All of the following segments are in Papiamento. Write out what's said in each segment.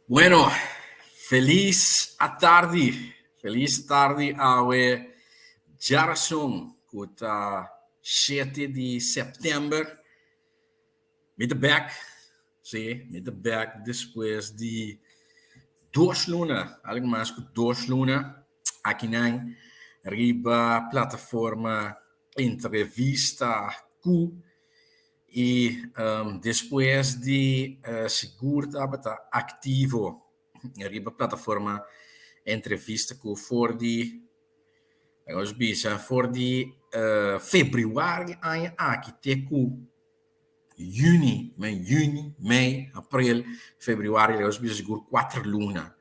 Bueno, felis atardi, felis tardi awe djarason ku ta shete di sèptèmber. Mi ta bèk, sí, mi ta bèk despues di dos luna, algu mas ku dos luna akinan riba plataforma Entrevista Ku. I despues di sigur tabata aktivo riba plataforma Entrevista ku for di, nos bisa for di febrüari aña aki te ku yüni, men yüni, mei, aprel, febrüari, nos bisa sigur kuater luna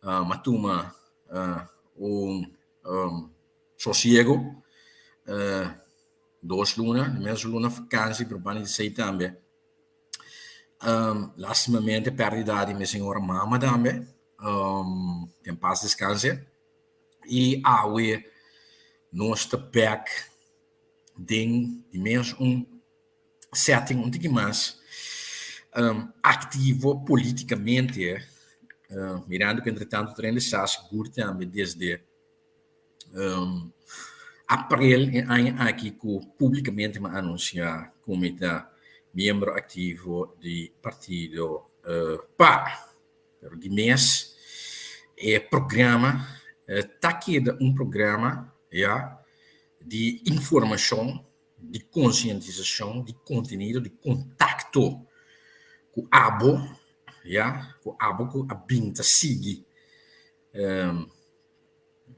a tuma un sosiego. Dos luna, di mes luna vakansi pero banda di esei tambe lastimamente perdida di mi señora mama tambe que en paz descanse y awe nos ta bek den di mes un setting un tiki mas activo politicamente mirando cu entre tanto ta realisá sigur tambe desde Aprel e aña aki ku públikamente mi a anunsiá ku mi ta miembro aktivo di partido par. Pero di mes e programa ta keda un programa ya di informashon, di konsientisashon, di kontenido, di kontakto ku abo ya, ku abo ku a bin ta sigui.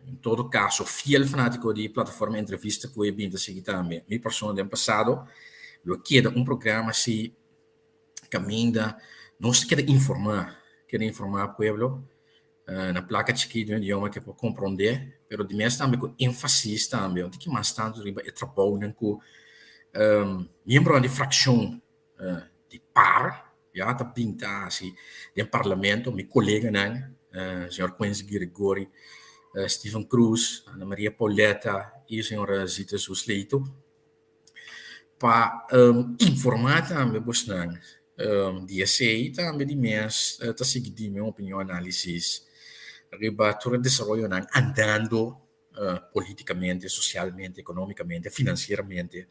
En todo caso, fiel fanatico di plataforma Entrevista cu e bin ta sigui tambe mi persona den pasado, lo keda un programa si caminda nos ta keda informa, keda informa pueblo na placa chikito den idioma ke por compronde, pero di mes tambe cu enfasis tambe, un tiki mas tanto riba e trabounan cu miembronan di fraccion di par ya ta pinta hasi den parlamento mi koleganan señor Quincy Girigorie, Steven Cruz, Ana Maria Pauletta y señora Zita Zusleito pa informa tambe bosnan di esey tambe di mes ta sigui di mi opinion analisis riba tur e desaroyonan andando politikamente, sosialmente, ekonomikamente, finansieramente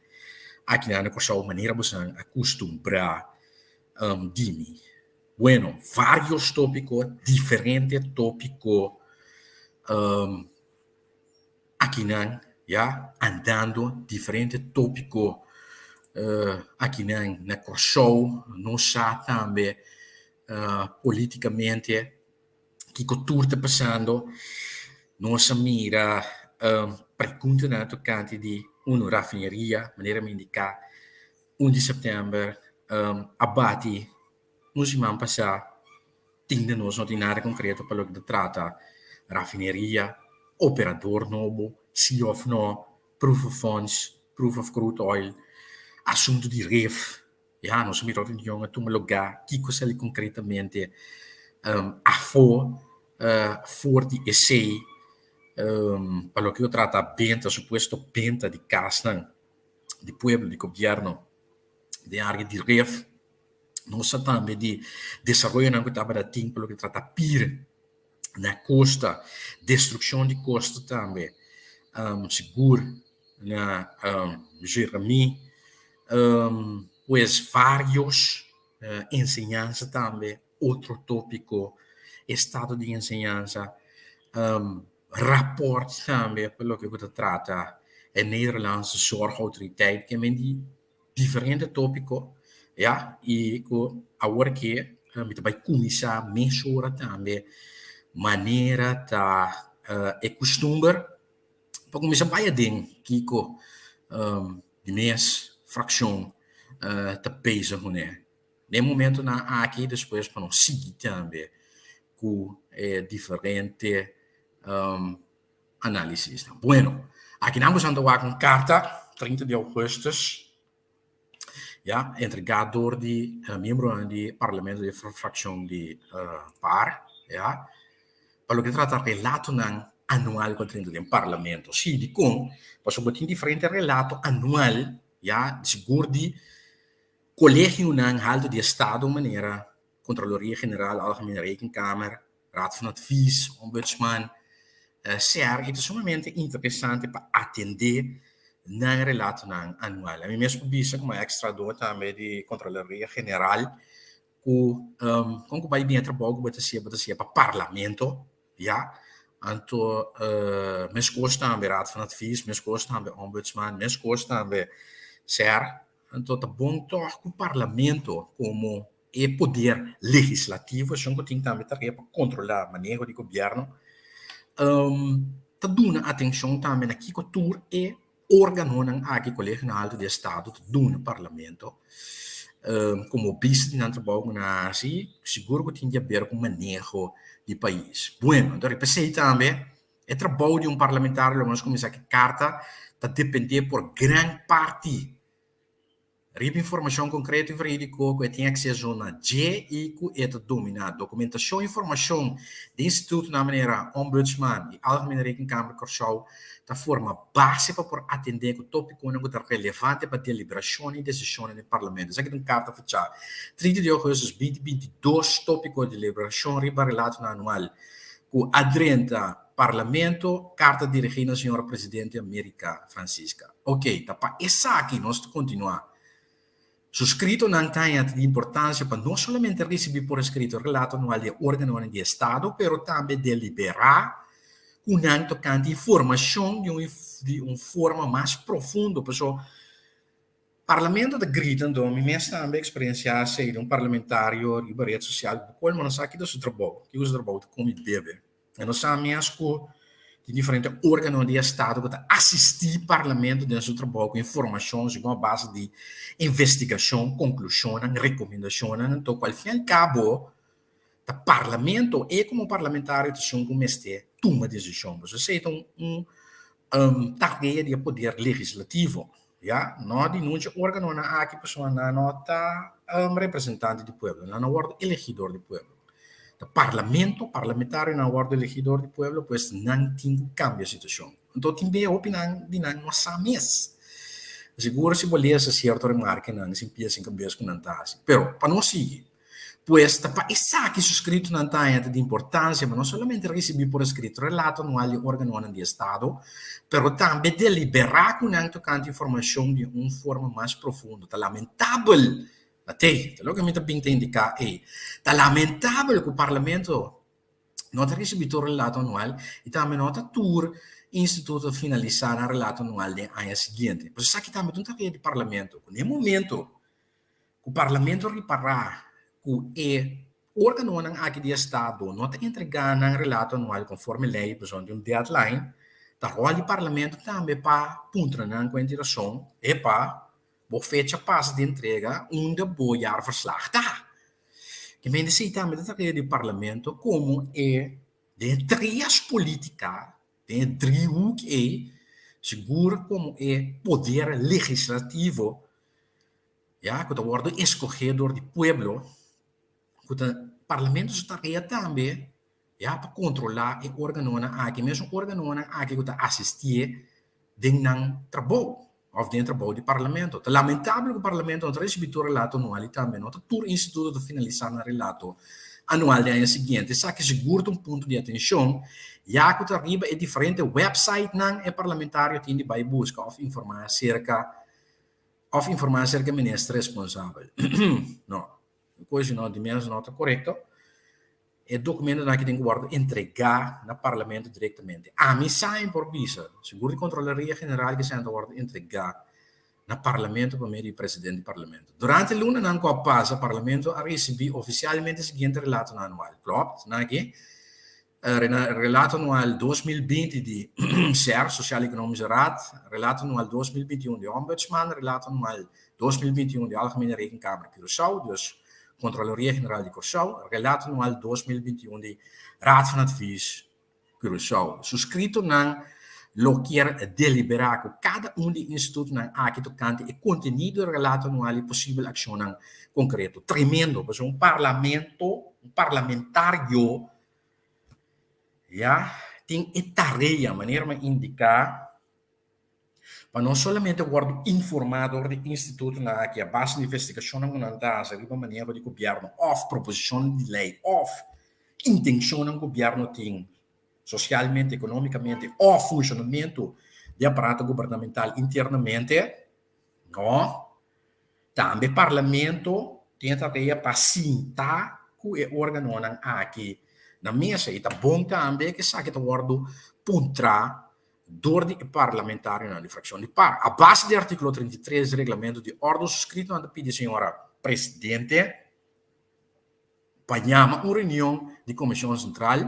akinan na Kòrsou manera bosan a kustumbrá di mi. Bueno, vários tópiko, diferente tópiko akinan ya andando, diferente tópiko akinan na Kòrsou, nos sa tambe politikamente. Kiko tur ta pasando? Nos a mira preguntanan tokante di unu rafineria, manera mi indiká un di sèptèmber a bati un siman pasá, tin di nos no tin nada konkreto pa loke ta trata rafineria, operador nobo, si òf no, proof of funds, proof of crude oil, asuntu di ref. Ya, nos a mira reunion a tuma lugá, kiko sali konkretamente afó for di esei pa loke ta trata benta, supuesto benta di kasnan di pueblo, di gobièrnu den área di ref. Nos sa tambe di desaroyonan ku tabata tin pa loke ta trata pir na kosta, destrukshon di kosta tambe, sigur na Jeremí, pues varios enseñansa tambe, otro tópiko, estado di enseñansa, rapòrt tambe pa loke ku ta trata e Nederlandse Zorgautoriteit, ke men di diferente tópiko, ya, i ku awor ke mi ta bai kuminsá mesora tambe manera ta e kustumber. Pa kuminsá bai aden kiko di mes frakshon ta bezig kuné den momentonan aki despues pa nos sigui tambe ku e diferente análisisnan. Bueno, akinan boso a wak un karta 30 di ougùstùs ya entregá dor di miembronan di parlamento di frakshon di par ya pa loke ta trata relatonan anual ku a drenta den parlamento. Si, dikon? Pasobra bo tin diferente relato anual ya sigur di kolegionan haltu di estado manera. Contraloria General, Algemene Rekenkamer, Raad van Advies, Ombudsman, SER, i ta sumamente interesante pa atendé nan relatonan anual. Ami mes por bisa komo eks trahadó tambe di Contraloria General ku kon ku bai bin e trabou ku bo ta hasié, bo ta hasié pa Parlamento, ya. Anto meskos tambe Raad van Advies, meskos tambe Ombudsman, meskos tambe SER. Anto ta bon tòg ku Parlamento komo e poder legislativo, esun ku tin tambe tarea pa kontrolá maneho di gobièrnu, ta duna atenshon tambe na kiko tur e órganonan aki, Kolegionan Alto di Estado, ta duna Parlamento komo bista di nan trabou ku nan a hasi, sigur ku tin di aber ku maneho di pais. Bueno, anto riba esei tambe e trabou di un parlamentario, lo nos kuminsá ku e karta, ta dependé por gran parti Riba informashon konkreto i verídiko ku e tin akseso na dje i ku e ta dominá. Dokumentashon i informashon di institutonan manera Ombudsman i Algemene Rekenkamer Kòrsou ta forma base pa por atendé ku tópikonan ku ta relevante pa deliberashon i desishonnan den Parlamento. Esaki ta un karta fechá 30 di ougùstus 2022 Tópiko Deliberashon riba relatonan anual ku a drenta Parlamento, karta dirigí na señora Presidente America Francisca. Ok, ta pa esaki nos ta kontinuá. Suskritonan ta haña di importansia pa no solamente risibí por eskrito relato anual di e órganonan di Estado, pero tambe deliberá ku nan tokante informashon di un di un forma mas profundo. Pasobra Parlamento ta grita anto, mi mes tambe eksperensiá esei di un parlamentario riba ret sosial ku kolmo no sa ki ta su trabou, kiko su trabou ta komi bebe. E no sa mes ku tin diferente órgano di estado ku ta asistí Parlamento den su trabou ku informashon segun a base di investigashon, konklushonnan, rekomendashonnan. Anto ku al fin al kabo ta Parlamento, e komo parlamentario ta esun ku mester tuma desishon. Pasobra esei ta un un tarea di e poder legislativo, ya. No di nuncha órganonan aki pasobra nan no ta representante di pueblo, nan no wòrdu elegí dor di pueblo. Ta parlamento, parlamentarionan a wòrdu elegí dor di pueblo, pues nan tin ku kambia situashon. Anto tin bia hopi nan di nan no sa mes. Sigur si bo lesa sierto remarkenan sin pia sin kabes ku nan ta hasi. Pero pa nos sigui. Pues ta pa esaki su skritonan ta haña ta di importansia pa no solamente risibí por eskrito relato anual di órganonan di estado, pero tambe deliberá ku nan tokante informashon di un forma mas profundo. Ta lamentabel Matei, ta loke mi ta bin ta indiká ei. Ta lamentabel ku Parlamento no ta risibí tur relato anual i tambe no ta tur instituto ta finalisá nan relato anual den aña siguiente. Por esaki tambe ta un tarea di Parlamento ku na e momento ku Parlamento ripará ku e órganonan aki di estado no ta entregá nan relato anual konforme lei pasobra tin un deadline, ta ròl di Parlamento tambe pa puntra nan ku hende rason, epa, Bo fecha pasa di entrega unda bo jaarverslag ta. Ke mende esei tambe ta tarea di parlamento komo e den e trias politica, den e driehoek ei, sigur komo e poder legislativo, ya, ku ta wòrdu eskohé dor di pueblo, ku ta parlamento su tarea tambe, ya, pa kontrolá e organonan aki, mesun organonan aki ku ta asistié den nan trabou òf den e trabou di parlamento. Ta lamentabel ku parlamento no ta risibí tur relato anual i tambe no ta tur instituto ta finalisá nan relato anual den aña siguiente. Esaki sigur ta un punto di atenshon, ya ku ta riba e diferente wèpsaitnan e parlamentario tin di bai buska òf informá aserka òf informá aserka e minister responsabel. No, e kos no di mes no ta korekto. E dokumentonan aki tin ku wòrdu entregá na Parlamento direktamente. Ami sa mi por bisa, sigur di Kontrolaria General ki esei ta wòrdu entregá na Parlamento pa medio di presidente di Parlamento. Durante lunanan ku a pasa, Parlamento a risibí ofisialmente e siguiente relatonan anual. Klopt, nan aki, Relato anual 2020 di SER, Sociaal Economische Raad, Relato anual 2021 di Ombudsman, Relato anual 2021 di Algemene Rekenkamer Curaçao, dus Kontroloria General di Kòrsou, Relato anual 2021 di Raad van Advies Curaçao. Suskritonan lo kier deliberá ku kada un di e institutonan aki tokante e kontenido di relato anual i posibel akshonnan konkreto. Tremendo, pasobra un parlamento, un parlamentario ya tin e tarea, manera mi a indiká. Pa no solamente wòrdu informá dor di institutonan aki a base di investigashonnan ku nan ta hasi riba maneho di gobièrnu òf proposishonnan di lei òf intenshonnan ku gobièrnu tin sosialmente, ekonómikamente òf funshonamentu di aparato gubernamental internamente, no. Tambe Parlamento tin e tarea pa sinta ku e órganonan aki na mesa i ta bon tambe ku esaki ta wòrdu puntrá dor di e parlamentarionan di frakshon di par. A base di artíkulo 33 di Reglamento di Òrdu suskritonan ta pidi señora Presidente pa yama un reunion di Komishon Sentral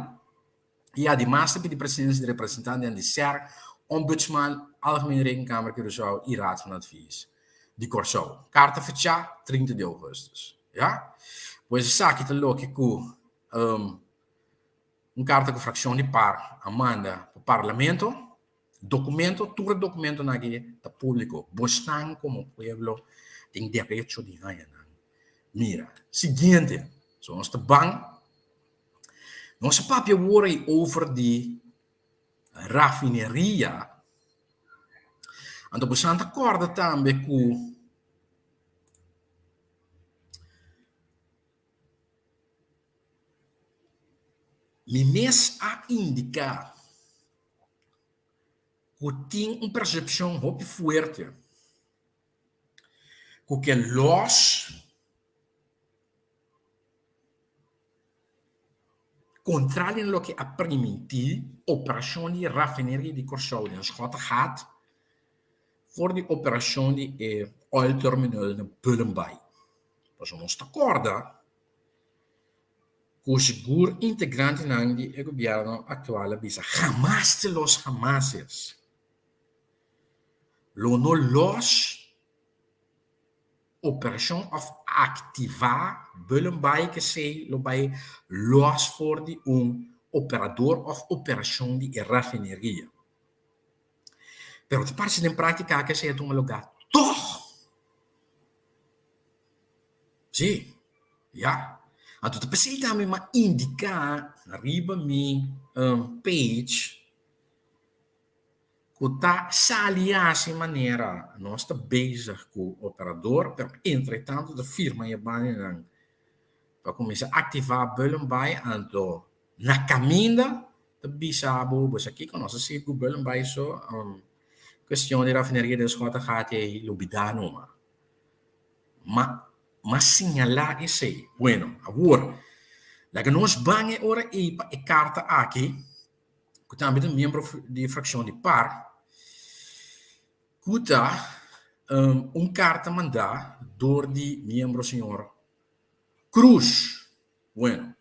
i ademas ta pidi presensia di representantenan di ser, Ombudsman, Algemeen Rekenkamer Curaçao i Raad van Advies di Kòrsou. Karta fechá 30 di ougùstùs. Ya. Pues esaki ta loke ku Un karta ku frakshon di par a manda pa Parlamento. Dokumento, tur e dokumentonan aki ta públiko. Bosnan komo pueblo tin derecho di haña nan. Mira, siguiente, so nos ta ban, nos a papia awor ei over di rafineria, anto bosan ta kòrda tambe ku. Mi mes a indiká ku tin un persepshon hopi fuerte ku ke lòs kontrali na loke a primintí operashon di rafineria di Kòrsou den Schottegat for di operashon di e oil terminal na Bullenbaai. Pasobra nos ta kòrda ku sigur integrantenan di e gobièrnu aktual a bisa hamas de los hamases lo no lòs operashon òf aktivá Bullenbaai k'esei lo bai lòs for di un operador òf operashon di e rafineria. Pero ta parse den práktika k'esei a tuma lugá tòg. Sí, ya. Anto ta p'esei tambe mi a indiká riba mi page ku ta sali hasi manera nos ta bezig ku operador, pero entretanto ta firma e bandanan pa kuminsá aktivá Bullenbaai, anto na kaminda ta bisa bo, bo sa kiko nos a sigui ku Bullenbaai so, kuestion di rafineria den Schottegat ei lubidá numa. Ma m'a siñalá esei. Bueno, awor, laga nos ban e ora ei pa e karta aki, ku tambe ta miembro di frakshon di par, ku ta un karta mandá dor di miembro señor Cruz. Bueno,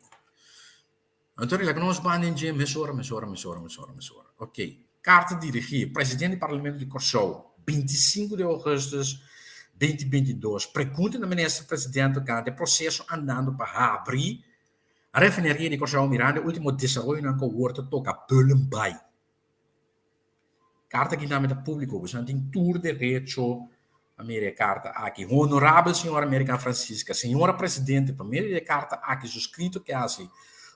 anto laga nos ban den dje mesora, mesora, mesora, mesora, mesora. Ok, karta dirigí Presidente di Parlamento di Kòrsou, 25 di ougùstùs 2022, Pregunta na Minister Presidente tokante e proseso andando pa habri refineria di Kòrsou mirando e último desaroyonan ku awor ta toka Bullenbaai. Karta aki tambe ta públiko, boso tin tur derecho pa mira e karta aki. Honorabel señora American Francisca, Señora Presidente, pa medio di e karta aki suskrito ke hasi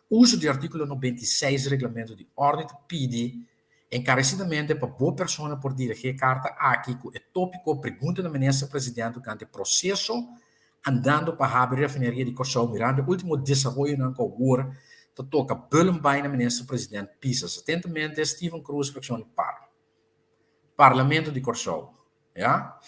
uso di artíkulo 96 di Reglamento di Orde ta pidi enkaresidamente pa bo persona por dirigí e karta aki ku e tópiko Pregunta na Minister Presidente tokante proseso andando pa habri refineria di Kòrsou mirando e último desaroyonan ku awor ta toka Bullenbaai na Minister President Pisas. Atentamente, Steven Croes, Frakshon di par. Parlamento di Kòrsou. Ya.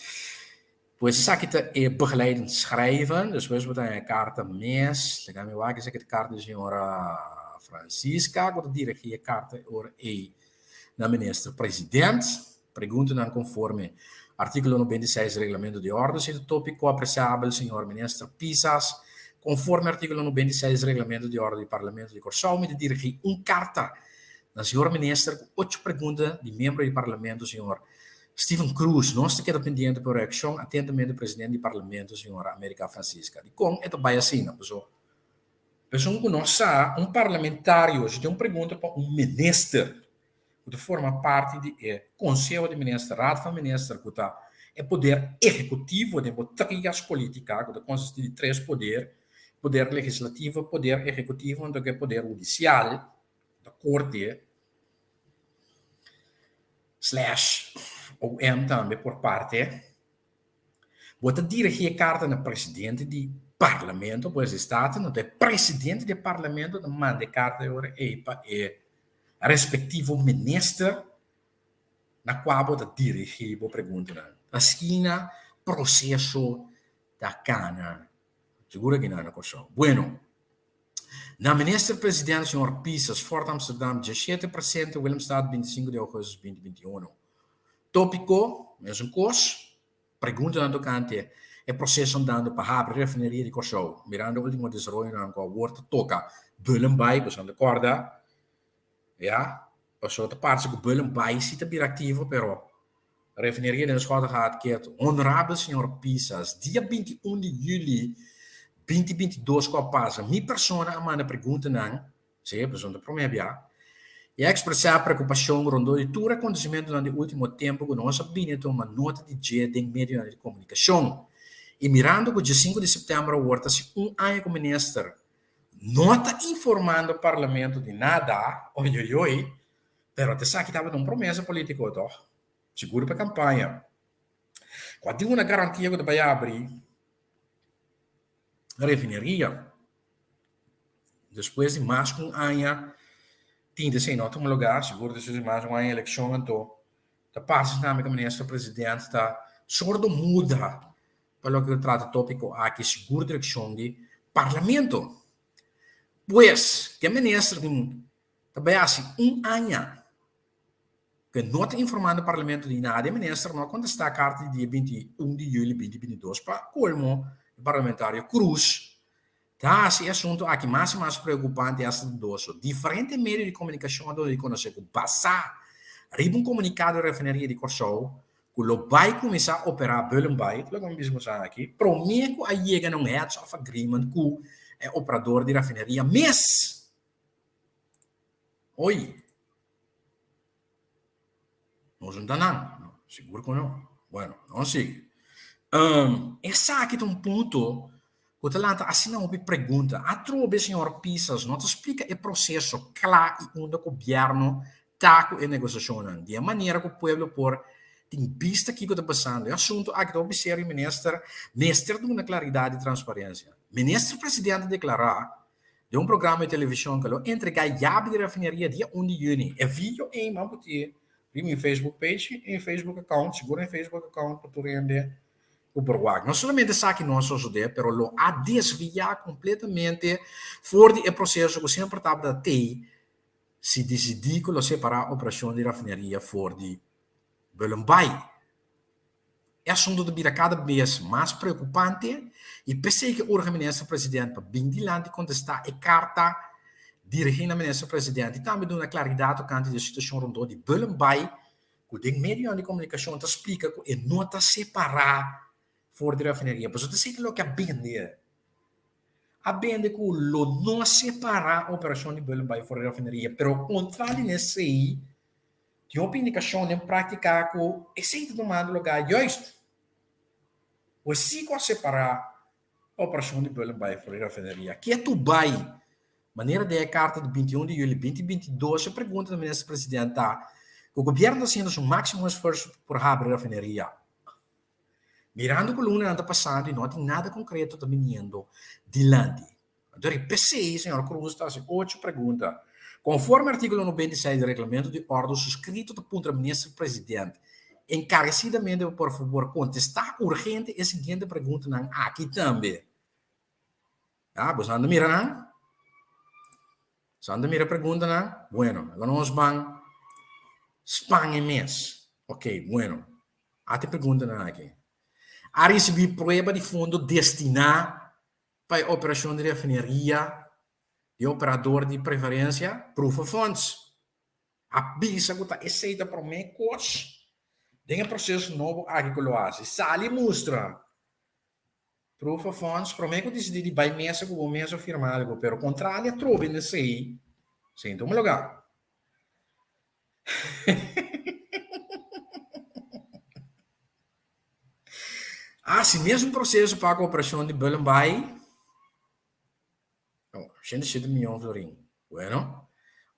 Pues esaki ta e begeleidend schrijven. Despues bo ta haña e karta mes. Laga mi wak esaki ta karta di señora Francisca ku ta dirigí e karta e ora ei na Minister President. Preguntanan konforme artíkulo 96 di Reglamento di Orde si ta tópiko apresiabel, señor Minister Pisas. Konforme artíkulo 96 di Reglamento di Orde di Parlamento di Kòrsou mi ta dirigí un karta na señor Minister ku ocho pregunta di miembro di Parlamento, señor Steven Croes. Nos ta keda pendiente pa reakshon. Atentamente, Presidente di Parlamento, señora America Francisca. Dikon e ta bai asina? Pasobra esun ku nos sa, un parlamentario si tin un pregunta pa un minister, ku ta forma parti di e Konseho di Minister, Raad van Minister, ku ta e poder ehekutivo den bo trias politica, ku ta konsistí di tres poder, poder legislativo, poder ehekutivo anto ku e poder hudisial, ta korte. Slash OM tambe por parte. Bo ta dirigí e karta na presidente di Parlamento, pues di Staten, anto e presidente di e Parlamento ta manda e karta e ora ei pa e respektivo minister na kua bo ta dirigí bo preguntanan. Asina proseso ta kana. Sigur aki nan na Kòrsou. Bueno, na Minister President señor Pisas, Fort Amsterdam, djashete presente, Willemstad, bintisinku di ougùstus binti 21. Tópiko, mesun kos, preguntanan tokante e proseso andando pa habri refineria di Kòrsou, mirando último desaroyonan ku awor ta toka Bullenbaai, boso nan ta kòrda, ya, pasobra ta parse ku Bullenbaai si ta bira aktivo, pero Refineria den Schottegat keert Honorabel señor Pisas, dia 21 di juli 2022 ku a pasa, mi persona a manda preguntanan, sí, pasobra ta promé bia, i a ekspresá preokupashon rondó di tur akontesimentunan di último tempu ku nos a bini a tuma nota di dje den medionan di komunikashon. I mirando ku djesinku di sèptèmber awor ta si un aña ku minister no ta informando parlamento di nada, oyoyoy, Pero esaki tabata un promesa politico toch? Sigur pa campaña. Cu a tin una garantia cu ta bay abri refineria. Despues di mas cu un aña tin esey no tuma lugar, sigur despues di mas cu un aña eleccion anto ta parse esnan cu minister president ta sordo muda pa loke ta trata topico aki sigur direccion di parlamento. Pues, ke minister tin Ta bai hasi un aña ku e no ta informando Parlamento di nada. E minister no a kontestá karta di dia 21 di yüli 2022. Pa kolmo e parlamentario Cruz ta hasi e asuntu aki mas i mas preokupante i asta dudoso. Diferente medio di komunikashon a duna di konosé ku basá riba un komunikado di Refineria di Kòrsou ku lo bai kuminsá operá Bullenbaai, loke mi bisa boso aki, promé ku a yega na un heads of agreement ku e operador di refineria mes. Oy! Nos no ta nan. No, sigur ku no. Bueno, nos sigui. Um, esaki ta un punto ku ta lanta asina hopi pregunta. Atrobe señor Pisas no ta splika e proseso kla i unda gobièrnu ta ku e negosiashonnan. Di e manera ku pueblo por tin bista kiko ta pasando. E asuntu aki ta hopi serio, minister mester duna klaridat i transparensia. Minister Presidente a deklará Den un programa di television cu lo entrega yabi di refineria dia un di juni. E video ey man por tin riba mi Facebook page y mi Facebook account, sigur mi Facebook account pa tur hende cu por wak. No solamente esaki no a sosode, pero lo a desvia completamente for di e proceso cu semper tabata tey si dicidi cu lo separa operacion di refineria for di Bullenbaai. E asuntu ta bira kada bes mas preokupante i p'esei ke urge Minister President pa bin dilanti kontestá e karta dirigí na Minister President i tambe duna klaridat tokante di e situashon rondó di Bullenbaai ku den medionan di komunikashon ta splika ku e no ta separá for di rafineria. Pasobra ta esei ta loke a bende. A bende ku lo no separá operashon di Bullenbaai for di rafineria, pero kontrali na esei Tin hopi indikashon den práktika ku esei ta tumando lugá juist. Pues si ku a separá operashon di Bullenbaai for di rafineria, ketu bai. Manera den e karta di 21 di juli 2022 e pregunta na Minister President ta ku gobièrnu ta hasiendo su máksimo esfuerso pa por habri rafineria. Mirando ku lunanan ta pasando i no tin nada konkreto ta biniendo dilanti. Anto ri p'esei, señor Cruz ta hasi ocho pregunta. Konforme artíkulo 96 di Reglamento di Òrdu suskrito ta puntra Minister President enkaresidamente pa por fabor kontestá urgente e siguiente preguntanan aki tambe. Ya, boso anda mira nan? Boso anda mira preguntanan? Bueno, laga nos ban span e mes. Ok, bueno. Ata e preguntanan aki. A risibí prueba di fondo destiná pa e operashon di refineria di operador di preferensia, proof of funds. A bisa ku ta esei ta promé kos den e proseso nobo aki ku lo hasi. Sali mustra proof of funds promé ku disidí di bai mesa ku bo mes a firma algu, pero kontrali atrobe n'esei, esei no ta homologá. Hasi mesun proseso pa koperashon di Bullenbaai, oh, 87 mion florin. Bueno.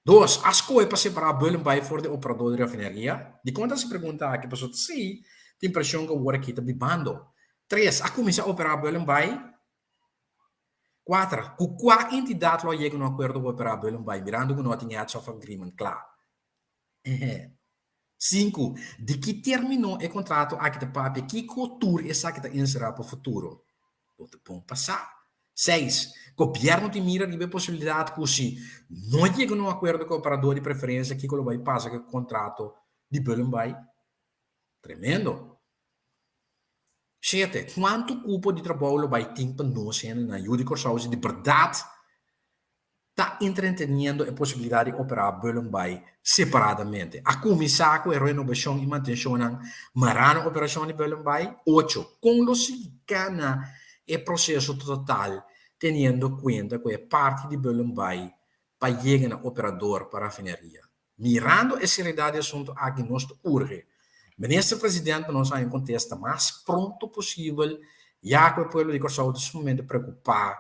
Dos, a skohe pa separá Bullenbaai for di operador di refineria? Dikon ta hasi pregunta aki? Pasobra sí tin preshon ku awor aki ta bibando. Tres, a kuminsá operá Bullenbaai? Kuater, ku kua entidat lo a yega na un akuerdo pa operá Bullenbaai mirando ku no a tin heads of agreement kla? Sinku, di ki término e kontrato aki ta papia? Kiko tur esaki ta enserá pa futuro? Bo ta bon pa sa. Seis, gobièrnu tin mira riba e posibilidat ku si no yega na un akuerdo ku e operador di preferensia kiko lo bai pasa ku e kontrato di Bullenbaai? Tremendo! Shete, kuantu kupo di trabou lo bai tin pa nos hendenan yu di Kòrsou si di bèrdat ta entreteniendo e posibilidat di operá Bullenbaai separadamente. A kuminsá ku e renobashon i mantenshonnan mará na operashon di Bullenbaai. Ocho, Kon lo sigui kana e proseso total teniendo kuenta ku e parti di Bullenbaai pa yega na operador pa rafineria? Mirando e seriedad di asunto aki nos ta urge Minister President pa nos haña un kontesta mas pronto posibel ya ku e pueblo di Kòrsou ta sumamente preokupá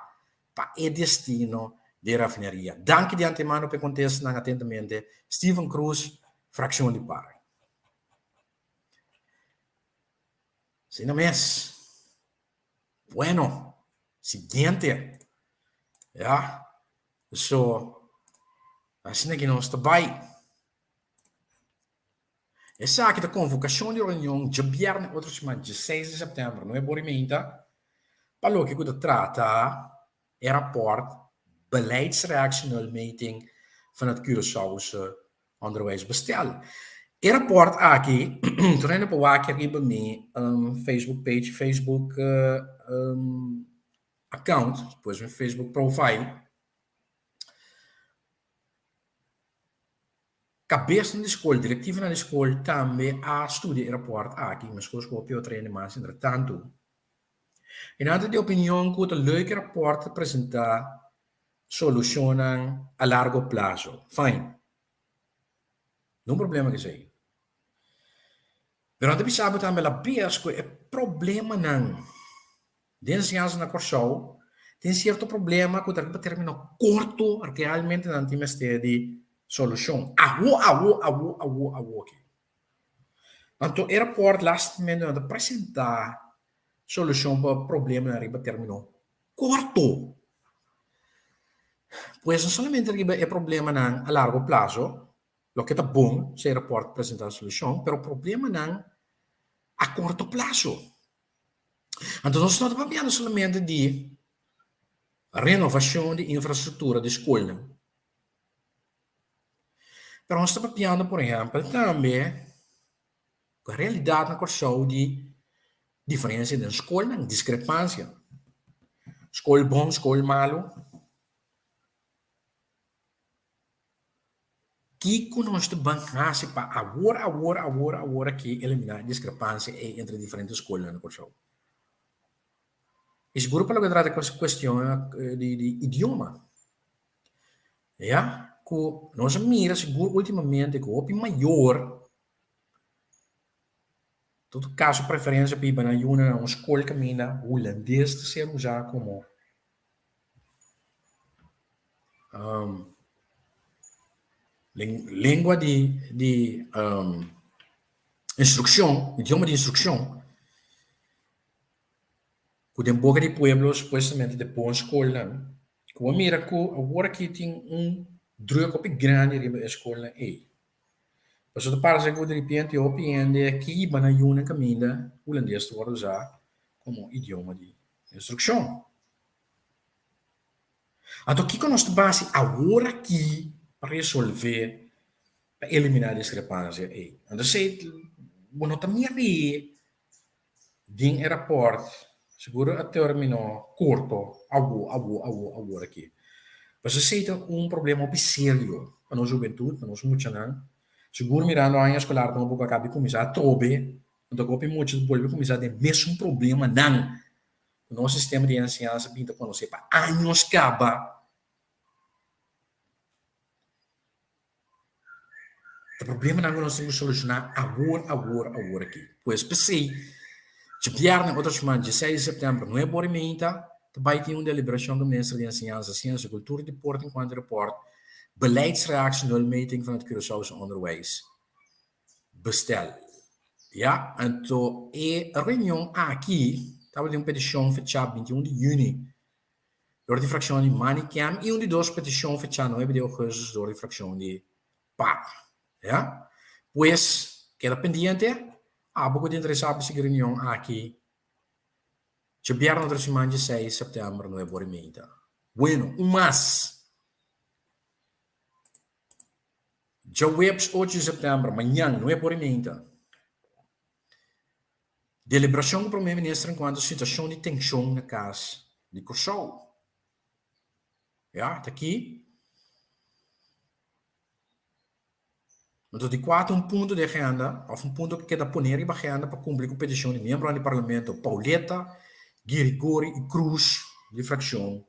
pa e destino di e rafineria. Danki di antemano pa e kontestanan atentamente Steven Croes, Frakshon di par. Asina mes. Bueno, siguiente. Ya. So, asina ki nos ta bai. Esaki ta konvokashon di reunion djabièrnè otro siman dieseis di sèptèmber nuebe ora i meinta pa loke ku ta trata e rapòrt Beleidsreactie-nulmeting van het Curaçaose Onderwijsbestel. E rapòrt aki tur hende por wak riba mi Facebook page, Facebook account, pues mi Facebook profile. Kabesnan di skol, direktivonan di skol tambe a studia e rapòrt aki, meskos ku hopi otro hende mas entretantu. I nan ta di opinion ku ta leuk e rapòrt ta presentá solushonnan a largo plaso. Fine. No un problema ku esei. Pero nan ta bisa bo tambe la bes ku e problemanan Den enseñansa na Kòrsou tin sierto problema ku ta riba término korto realmente nan tin mester di solushon. Awo, awo, awo, awo, awo aki. Anto e rapòrt lastimamente nan ta presentá solushon pa problemanan riba término korto. Pues no solamente riba e problemanan a largo plaso, loke ta bon si e rapòrt presentá solushon, pero problemanan a korto plaso. Anto nos no ta papiando solamente di renovacion di infrastructura di scolnan, pero nos ta papiando por ehempel tambe cu e realidad na Corsou di diferencia den scolnan, discrepancia, scol bon, scol malo. Kiko nos ta ban hasi pa awor, awor, awor, awor aki eliminá e diskrepansia ei entre diferente skolnan na Kòrsou? I sigur pa loke ta trata kuestion di idioma. Ya, ku nos a mira sigur ultimamente ku hopi mayor ta kaso preferensia pa hiba nan yunan na un skol kaminda hulandes ta ser usá komo Lengua di di instrukshon, idioma di instrukshon ku den boka di pueblo supuestamente ta bon skolnan, ku bo mira ku awor aki tin un druk hopi grandi riba e skolnan ei. Pasobra ta parse ku diripiente hopi hende a kiba nan yunan kaminda hulandes ta wòrdu usá komo idioma di instrukshon. Anto kiko nos ta basi awor aki pa resolve, pa eliminá diskrepansia ei? Anto esei bo no ta mira ei den e rapòrt, sigur a término korto, awo, awo, awo, awor aki. Pasobra esei ta un problema hopi serio pa nos hubentut, pa nos muchanan. Sigur mirando aña eskolar nobo ku a kaba di kuminsá atrobe, anto ku hopi mucha ta bolbe kuminsá den mesun problemanan. Ku nos sistema di enseñansa bin ta konosé pa años kaba. E problemanan ku nos tin ku solushoná awor, awor, awor aki. Pues p'esei, djabièrnè otro siman, dieseis di sèptèmber, nuebe ora i meinta, ta bai tin un deliberashon ku Minister di Enseñansa, Siensia, Kultura i Deporte enkuanto e rapòrt. Beleidsreactie nulmeting van het Curaçaose onderwijs bestel. Ya, anto e reunion aki tabatin un peticion fechá 21 di juni dor di fraccion di Manikem y un di dos peticion fechá 9 di augustus dor di fraccion di par. Ya, pues keda pendiente, abo cu ta interesa pa sigui reunion aki djabièrnè otro siman 16 september 9 ora y media. Bueno, un mas. Djaweps 8 di sèptèmber, mañan, nuebe ora i meinta, deliberashon ku Promé Minister enkuanto situashon di tenshon na kas di Kòrsou. Ya, ta aki. Anto di kua ta un punto di agenda òf un punto ku keda poné riba agenda pa kumpli ku petishon di miembronan di Parlamento Pauletta, Girigori i Cruz di frakshon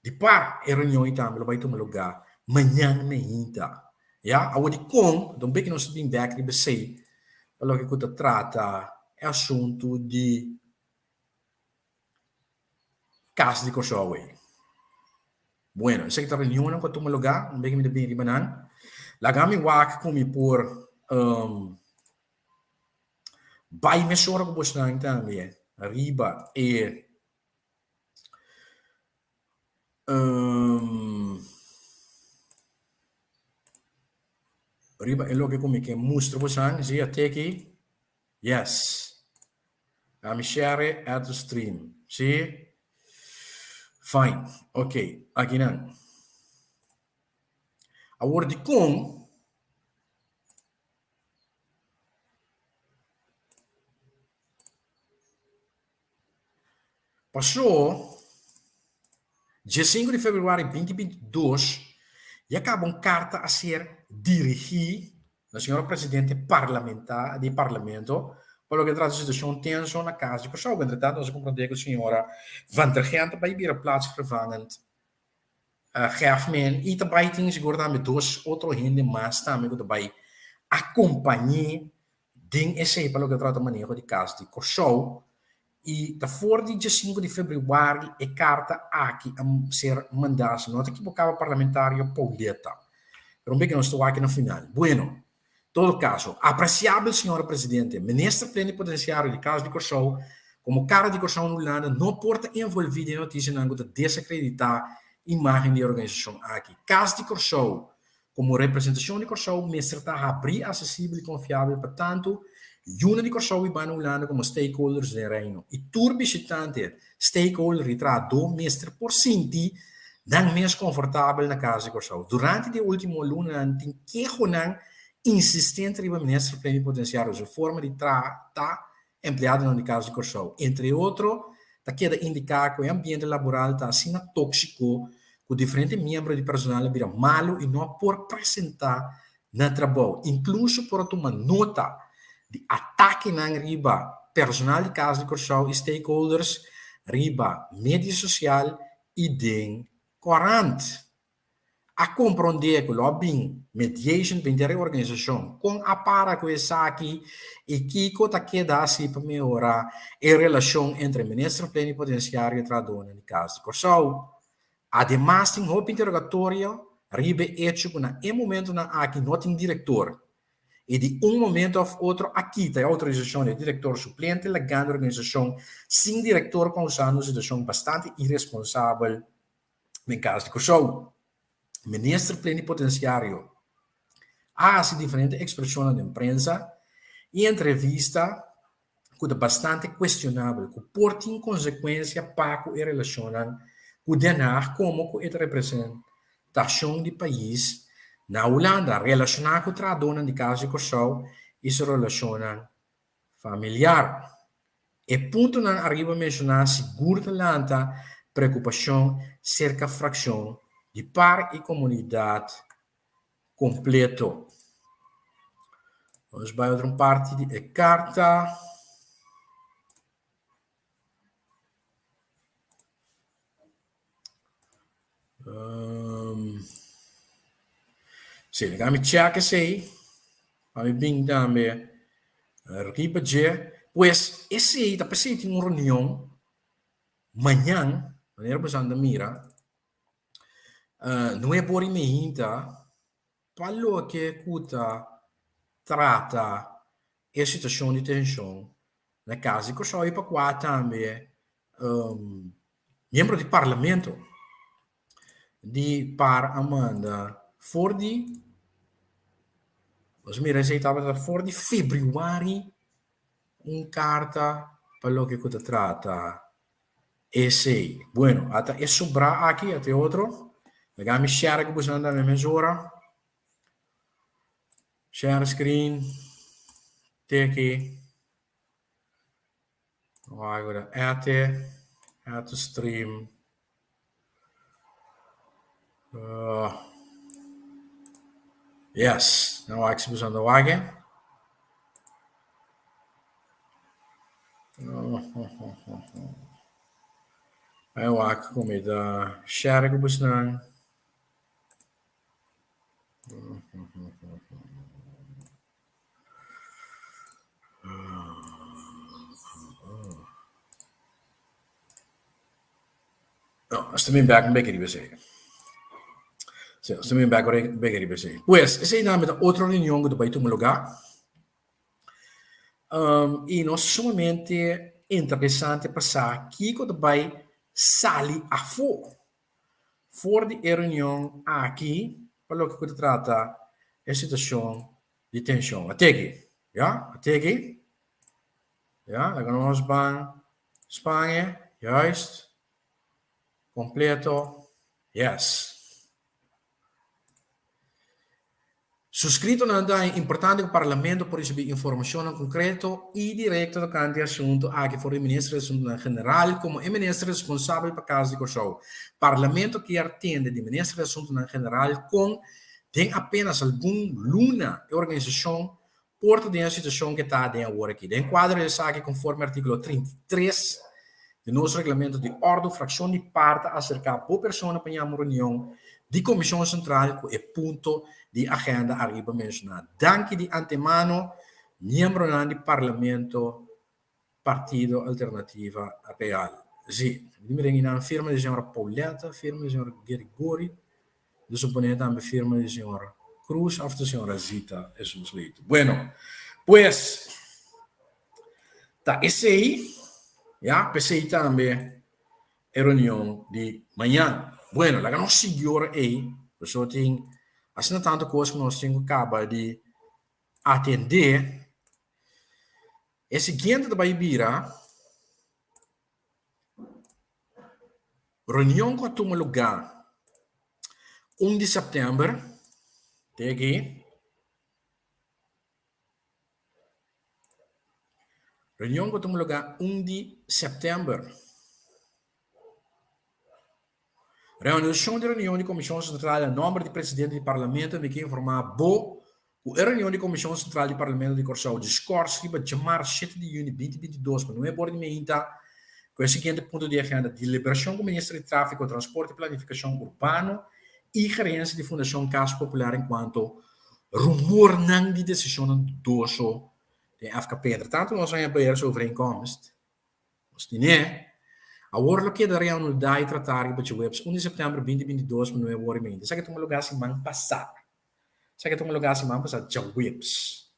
Di par e reunion ei tambe lo bai tuma lugá mañan meinta. Ya, awor di kon, don beki nos ta bin bek riba esei pa loke ku ta trata e asuntu di Kas di Kòrsou ei. Bueno, esaki ta reunionnan ku a tuma lugá, un beki mi ta bin riba nan. Laga mi wak ku mi por bai mesora ku bosnan tambe riba e Riba e loke ku mi ke mustra bosan, si a teki? Yes. Ami share at the stream. Si? Fine. Ok, akinan. Awor dikon Pasó, diesinku di februari 2022, ya kaba un karta a ser dirigí na señora presidente parlamenta di parlamento pa loke ta trata situashon tenso na kas di Kòrsou. Entretanto nos a komprondé ku señora Van der Gent a bai bira plaatsvervangend Geafmen i ta bai tin sigur tambe dos otro hende mas tambe ku ta bai akompañ'é den esei pa loke ta trata maneho di kas di Kòrsou i ta for di diesinku di febrüari e karta aki a ser mandá si no ta ekiboká pa parlamentario Pauletta pero un beke nos ta wak na final. Bueno. Todo kaso, apresiabel señora Presidente, Minister Plenipotenciario di Kas di Kòrsou, komo kara di Kòrsou na Hulanda no por ta envolví den notisianan ku ta desakreditá imágen di e organisashon aki. Kas di Kòrsou, komo representashon di Kòrsou, mester ta habrí, asesibel i konfiabel pa tantu yunan di Kòrsou bibá na Hulanda komo stakeholders den Reino. I tur bishitante, stakeholder i trahadó mester por sinti nan mes konfortabel na Kas di Kòrsou. Durante di e último lunanan tin kehonan insistente riba Minister Plenipotenciario su forma di trata empleadonan di Kas di Kòrsou. Entre otro ta keda indiká ku e ambiente laboral ta asina tóksiko ku diferente miembro di personal a bira malu i no por presentá na trabou. Inkluso por a tuma nota di atakenan riba personal di Kas di Kòrsou i stakeholders riba media sosial i den korant. A komprondé ku lo a bin mediation bin den reorganisashon. Kon a para ku esaki i kiko ta keda hasi pa mehorá e relashon entre Minister Plenipotensiario i trahadónan di Kas di Kòrsou? Ademas tin hopi interogatorio riba e echo ku na e momentonan aki no tin direktor i di un momento òf otro a kita e outorisashon di e direktor suplente lagando e organisashon sin direktor kousando un situashon bastante iresponsabel den Kas di Kòrsou. Minister Plenipotensiario a hasi diferente ekspreshonnan den prensa i entrevista ku ta bastante kuestionabel ku por tin konsekuensia pa ku e relashonnan ku Den Haag komo ku e ta representashon di pais na Hulanda relashoná ku trahadónan di Kas di Kòrsou i su relashonnan familiar. E puntonan ariba menshoná sigur ta lanta preokupashon serka frakshon di par i komunidat kompleto. Nos bai otro un parti di e karta. Um, sí, laga mi check esei. Pa mi bin tambe riba dje. Pues esei ta p'esei tin un reunion mañan, manera boso anda mira. Nuebe ora i meinta pa loke ku ta trata e situashon di tenshon na Kas di Kòrsou i pa kua tambe miembro di parlamento di par a manda for di, nos mira esei tabata for di febrüari un karta pa loke ku ta trata esei. Bueno, ata e sobrá aki, ata e otro. Laga mi share ku boso nan tambe mesora. Share screen, teki. Agora add, add to stream. Yes, nou wak si boso nan ta wak e. Ai wak ku mi ta share ku boso nan. No, nos ta bin bek un beke riba esei. Sí, nos ta bin bek un beke riba esei. Pues, esei tambe ta otro reunion ku ta bai tuma lugá. I nos sumamente interesante pa sa kiko ta bai sali afó for di e reunion aki pa loke ku ta trata e situashon di tenshon. Ateki, ya, ateki. Ya, laga nos ban Spaña, juist, completo, yes. Suscritonan ta importante cu Parlamento por ricibi informacionnan concreto y directo tocante e asunto aki for di Minister di Asuntonan General como e Minister responsabel pa Cas di Corsou. Parlamento kier tende di Minister di Asuntonan General con den apenas algun luna e organisacion Por ta den e situacion ke ta den awor aki. Den cuadro di esaki, conforme articulo 33 di nos Reglamento di Ordo, fraccion di par ta acerca bo persona pa yama un reunion di Comision Central cu e punto di agenda ariba menciona. Danki di antemano, miembronan di Parlamento Partido Alternativa Real. Sí, mi mira einan firma di señora Pauletta, firma di señor Gerigori, mi suponé tambe firma di señor Cruz of di señora Zita Jesus Leito. Bueno, pues, ta esei, ya, p'esei tambe e reunion di mañan. Bueno, laga nos sigui ora ei, pasobra tin asina tantu kos ku nos tin ku kaba di atendé. E siguiente ta bai bira reunion ku a tuma lugá un di sèptèmber te aki. Reunion ku a tuma lugá un di sèptèmber. Reanudacion di reunion di Comision Central Na nomber di Presidente di Parlamento mi ke informa bo cu e reunion di Comision Central di Parlamento di Corsou di scors riba djamars shete di juni binti binti dos pa nuebe ora di meinta cu e siguiente punto di agenda, Deliberacion cu Minister di Trafico, Transporte y Planificacion Urbano y Gerencia di Fundacion Cas Popular encuanto rumornan di decisionnan dudoso den FKP. Entretanto nos a haña beheersovereenkomst. Nos tine. Awor lo keda reanudá e tratá riba djaweps un di sèptèmber binti binti dos pa nuebe ora i meinta. Esaki a tuma lugá siman pasá. Esaki a tuma lugá siman pasá djaweps.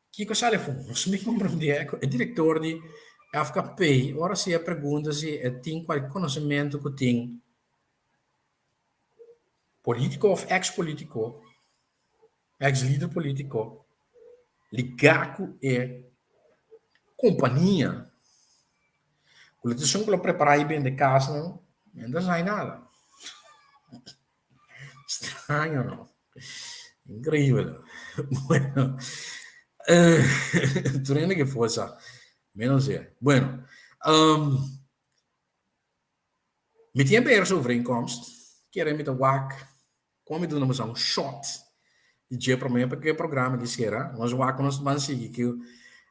Kiko sali afó? Nos mi komprondé ku e direktor di FKP ora si e pregunta si e tin kualke konosementu ku tin polítiko òf eks polítiko Ex lider politico ligá ku e kompania ku lo ta esun ku lo prepará i bende kasnan, no ta sai nada. Straño no? Increíbel. Bueno, tur hende ke forsa, menos e. Bueno, mi tin e beheersovereenkomst, kere mi ta wak Kon mi duna boso un shot di dje promé pa ku e programa di sera. Nos wak ku nos ban sigui ku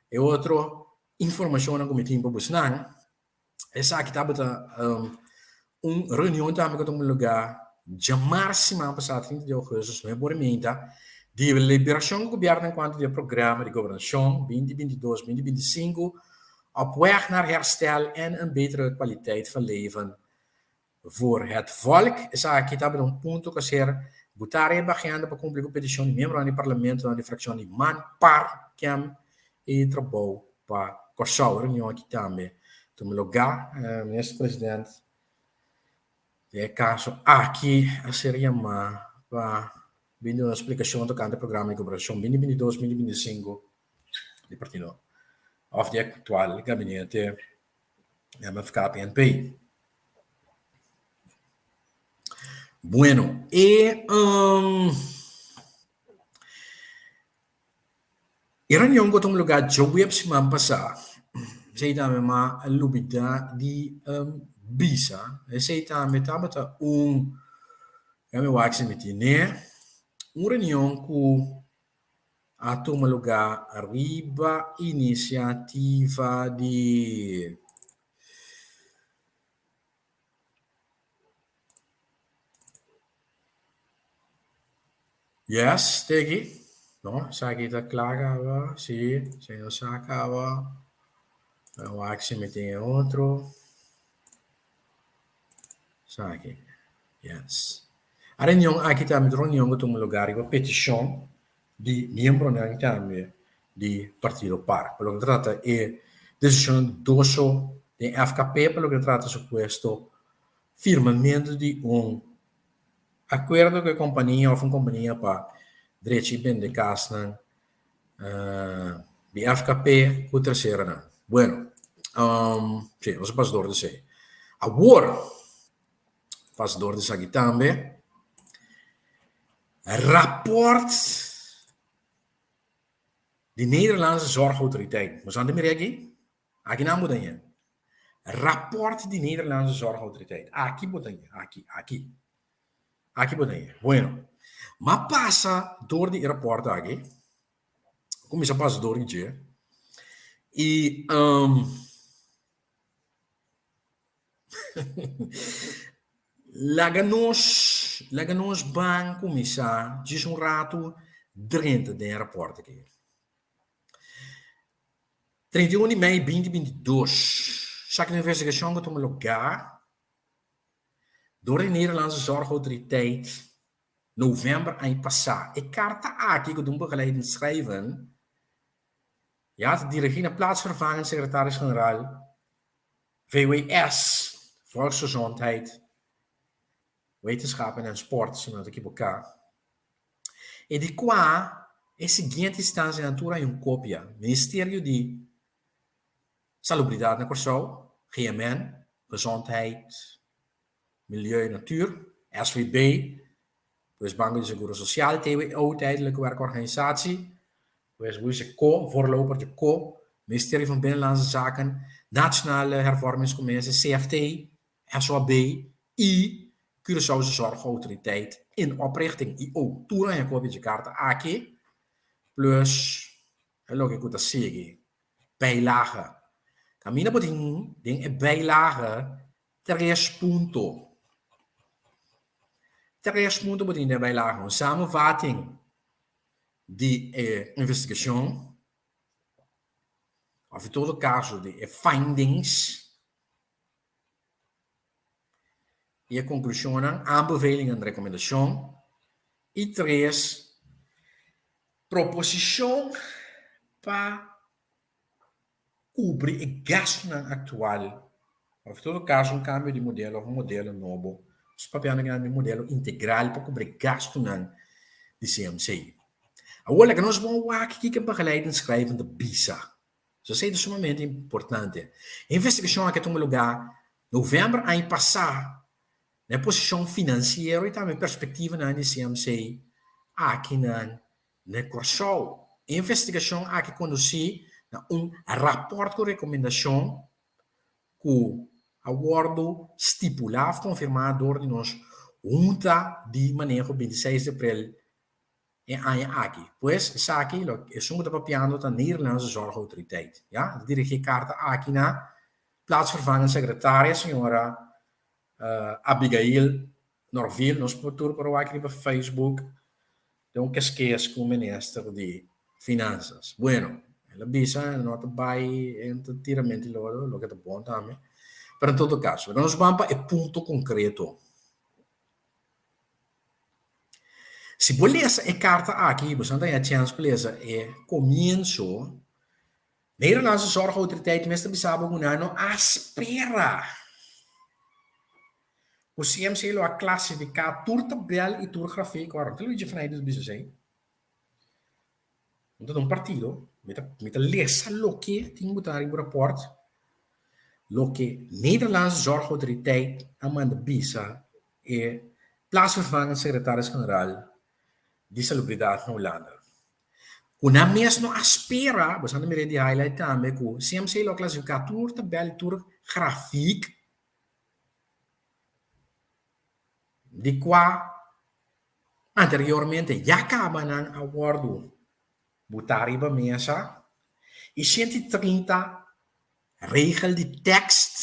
e otro informashonnan ku mi tin pa bosnan. Esaki tabata un reunion tambe ku a tuma lugá djamars siman pasá trinta di ougùstus nuebe ora i meinta di liberashon ku gobièrnu enkuanto di e programa di gobernashon binti binti dos binti binti sinku op weg naar herstel en een betere kwaliteit van leven. Voor het Volk. Esaki tabata un punto ku a ser butá riba agenda pa kumpli ku petishon di miembronan di parlamentonan di frakshon di man, par, kem i Trabou pa Kòrsou. E reunion aki tambe tuma lugá. Minister President den e kaso aki a ser yamá pa bin duna splikashon tokante e programa di gobernashon 2022, 2025 di partido òf di aktual gabinete MFK-PNP. Bueno, e e reunion ku a tuma lugá djobiep siman pasá, esei tambe m'a lubidá di bisa, esei tambe tabata un, ya mi wak si mi tine, un reunion ku a tuma lugá riba inisiativa di Yes, teki. No, esaki ta kla kaba. Si, esaki no sa kaba. Wak si mi tin e otro. Esaki. Yes. A reunion aki tambe ta un reunion ku tuma lugar riba petishon di miembronan tambe di Partido par. Pa loke ta trata e desishonnan dudoso den FKP pa loke ta trata supuesto firmamentu di un akuerdo ku e kompania òf un kompania pa drecha i bende kasnan di FKP ku terseronan. Bueno, si, nos a pasa dor di esei. Awor, pasa dor di esaki tambe, rapòrt di Nederlandse Zorgautoriteit. Nos anda mira aki? Aki nan bo ta ña. Rapport di Nederlandse Zorgautoriteit. Aki bo ta ña. Aki, aki. Aki bo ta ña. Bueno, m'a pasa door di e rapport aki. Kuminsá pasa door di dje. I um, laga nos, laga nos ban kuminsá djis un ratu drenta den e rapport aki. 31 di mei 2022, Esaki ta un investigashon ku a tuma lugá dor di Nederlandse Zorgautoriteit novèmber aña pasá. E karta aki ku ta un begeleidend schrijven ya ta dirigí na plaatsvervangend sekretaris-generaal VWS, Volksgezondheid, Wetenschappen en Sport, si mi no ta ekiboká. E di kua e siguiente instansianan tur hay un kopia, Ministerio di Salubridat na Kòrsou, GMN, Gezondheid, Milieu en Natuur, SVB, pues Banko di Seguro Sosial, TWO, Tijdelijke Werkorganisatie, pues hoe is ko, voorloper di ko, Ministerio van Binnenlandse Zaken, Nationale Hervormingscommissie, CFT, SOAB i Curaçaose Zorgautoriteit in oprichting, IO. Tur aña kopia dje karta aki, plus e loke ku ta sigui, bijlage. Kaminda bo tin den e bijlage tres punto. Tres punto bo tin den e bijlage. Un samenvatting di e investigashon, òf in todo kaso di e findings. I e konklushonnan, aanbevelingen en rekomendashon. I tres, proposishon pa kubri e gastunan aktual òf en todo kaso un kambio di modelo òf un modelo nobo. Nos ta papiando aki di un modelo integral pa kubri e gastunan di CMC. Awor laga nos bon wak kiko e begeleidend schrijven ta bisa. So esei ta sumamente importante. E investigashon aki a tuma lugá novèmber aña pasá na e posishon finansiero i tambe perspektivanan di CMC akinan na Kòrsou. E investigashon aki kondusí na un rapòrt ku rekomendashon ku a wòrdu stipulá òf konfirmá dor di nos Hunta di Maneho 26 di aprel E aña aki. Pues, esaki lo esun ku ta papiando ta Nederlandse Zorgautoriteit. Ya, ta dirigí e karta aki na plaatsvervangend sekretaria señora Abigail Norville. Nos por tur por wak riba Facebook den un keskes ku minister di Finansas. Bueno, el a bisa el no ta bai en ta tira menti lodo, loke ta bon tambe. Pero en todo caso, nos ban pa e punto concreto. Si bo lesa e karta aki, boso ta haña chèns pa lesa e komienso, Nederlandse Zorgautoriteit mes ta bisa bo ku nan no a spera ku CMC lo a klasifiká tur tabèl i tur grafik. Ora, ta Luigi Fernandez ta bisa esei. Mi ta den un partido, mi ta mi ta lesa loke tin ku ta riba rapòrt, loke Nederlandse Zorgautoriteit a manda bisa e plaatsvervangend secretaris-generaal di Salubridat na Hulanda. Ku nan mes no a spera, bo sa ta mira di highlight tambe, ku CMC lo a klasifiká tur tabèl i tur grafik di kua Anteriormente ya kaba nan a wòrdu butá riba mesa i 130 regel di tèkst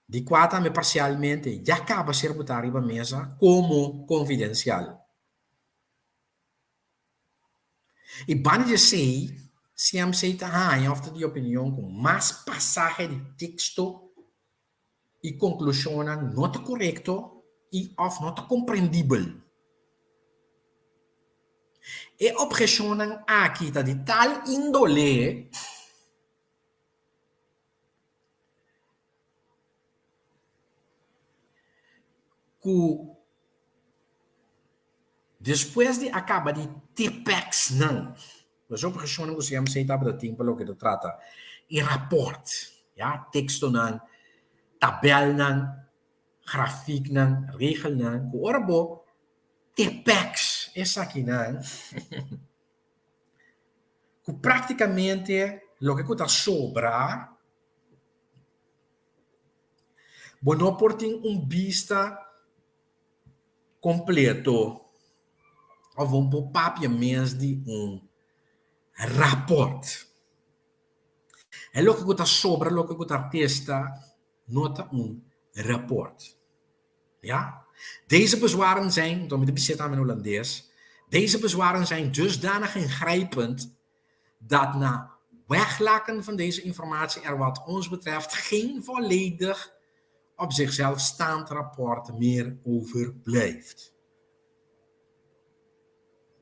di kua tambe parsialmente ya kaba ser butá riba mesa komo konfidensial. I banda di esei, CMC ta haña òf ta di opinion ku mas pasahe di teksto i konklushonnan no ta korekto i òf no ta komprendibel. E opheshonnan aki ta di tal índole ku despues di a kaba di tipex nan, nos opheshonnan ku CMC tabata tin pa loke ta trata e rapòrt, ya, tekstonan, tabèlnan, grafiknan, regelnan, ku ora bo tipex esakinan, ku práktikamente loke ku ta sobra bo no por tin un bista kompleto òf bo por papia mes di un rapòrt. E loke ku ta sobra, loke ku ta testa no ta un rapòrt. Ja? Deze bezwaren zijn, dan mi ta bis'é tambe na Holandes, deze bezwaren zijn dusdanig ingrijpend dat na weglaten van deze informatie er wat ons betreft geen volledig op zichzelf staand rapport meer overblijft.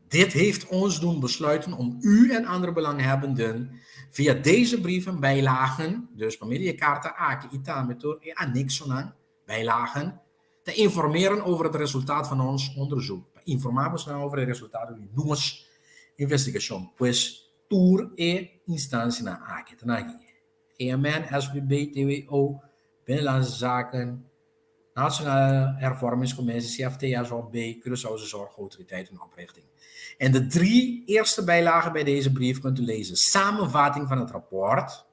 Dit heeft ons doen besluiten om u en andere belanghebbenden via deze brief en bijlagen, dus pa medio di e karta aki i tambe tur e aneksonan, bijlagen, te informeren over het resultaat van ons onderzoek. Pa informá bosnan over e resultado di nos investigashon. Pues tur e instansianan aki ta na aki, GMN, SVB, TWO, Binnenlandse Zaken, Nationale Hervormingscommissie, CFT, SOB, Curaçaose Zorgautoriteit en Oprichting. In de drie eerste bijlagen bij deze brief kunt u lezen samenvatting van het rapport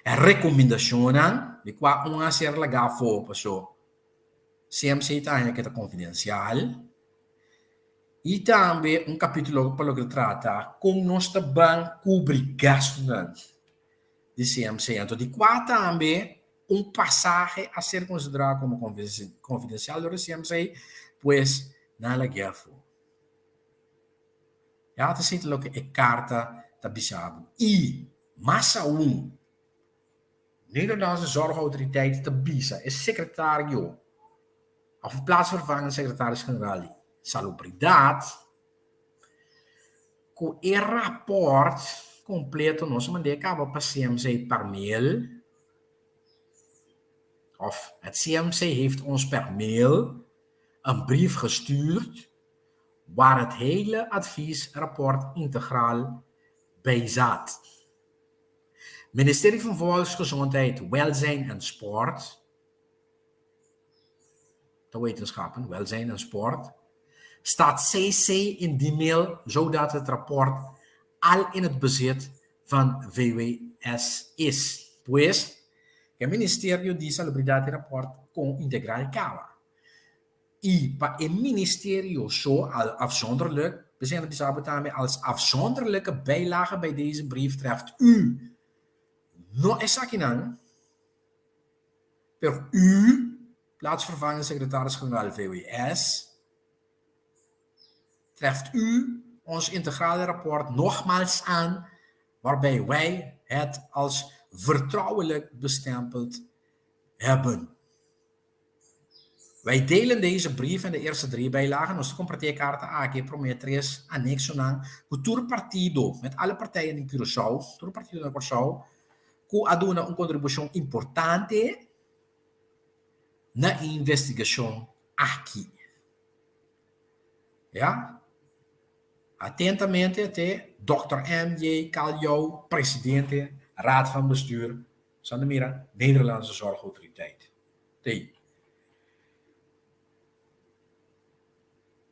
en recomendacionnan di kua un a ser lagá afó paso CMC ta haña ke ta confidencial i tambe un capítulo pa loke ta trata kon nos ta ban kubri gastunan di CMC. Anto di kua tambe un pasahe a ser konsiderá komo konfidensial dor di CMC, pues nan a lag'é afó. Ya ta sinti loke e karta ta bisa bo. I, mas aun, Nederlandse Zorgautoriteit ta bisa e sekretario òf e plaatsvervangend sekretaris-generaal di Salubridat ku e rapòrt kompleto nos a mand'é kaba pa CMC per mail òf het CMC heeft ons per mail een brief gestuurd waar het hele adviesrapport integraal bij zat. Ministerie van Volksgezondheid, Welzijn en Sport, de wetenschappen, welzijn en sport, staat CC in die mail zodat het rapport al in het bezit van VWS is. Pues, e Ministerio di Salubridad e rapport con integral caba. I pa e ministerio so al afzonderlijk, p'esei nan ta bisa bo tambe, als afzonderlijke bijlage bij deze brief treft u no esakinan, pero u, plaatsvervangend secretaris-generaal VWS, treft u ons integrale rapport nogmaals aan waarbij wij het als vertrouwelijk bestempeld hebben. Wij delen deze brief en de eerste drie bijlagen. Nos ta kompartí e karta aki, e promé tres aneksonan, ku tur partido, met alle partijen in Curaçao, tur partido na Kòrsou, ku a duna un kontribushon importante na e investigashon aki. Ya. Atentamente te Dòkter MJ. Kaljouw, presidente Raad van Bestuur, Santa Mira, Nederlandse Zorgautoriteit. Tei.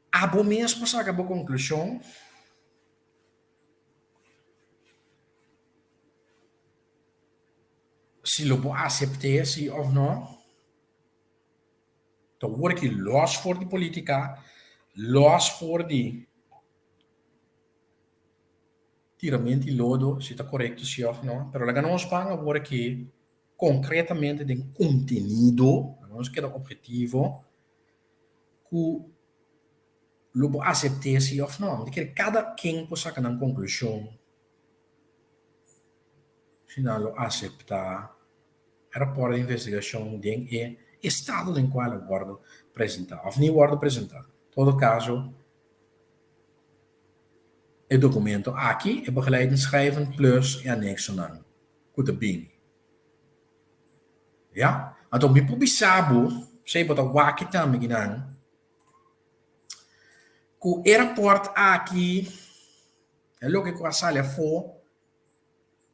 Abo mes por saka bo konklushon. Si lo bo asept'é si òf no. Ta wor ki lòs for di polítika, lòs for di tiramento di lodo, si ta korekto si òf no. Pero laga nos ban awor aki konkretamente den kontenido, laga nos keda ophetivo ku lo bo asept'é si òf no. Mi ta kere kada ken por saka nan konklushon si nan lo aseptá e rapòrt di investigashon den e estado den kual a wòrdu presentá òf ni wòrdu presentá. Todo kaso e dokumento aki, e begeleidend schrijven plus e aneksonan ku ta bini. Ya? Anto mi por bisa bo, esei bo ta wak tambe kinan, ku e rapòrt aki, e loke ku a sali afó,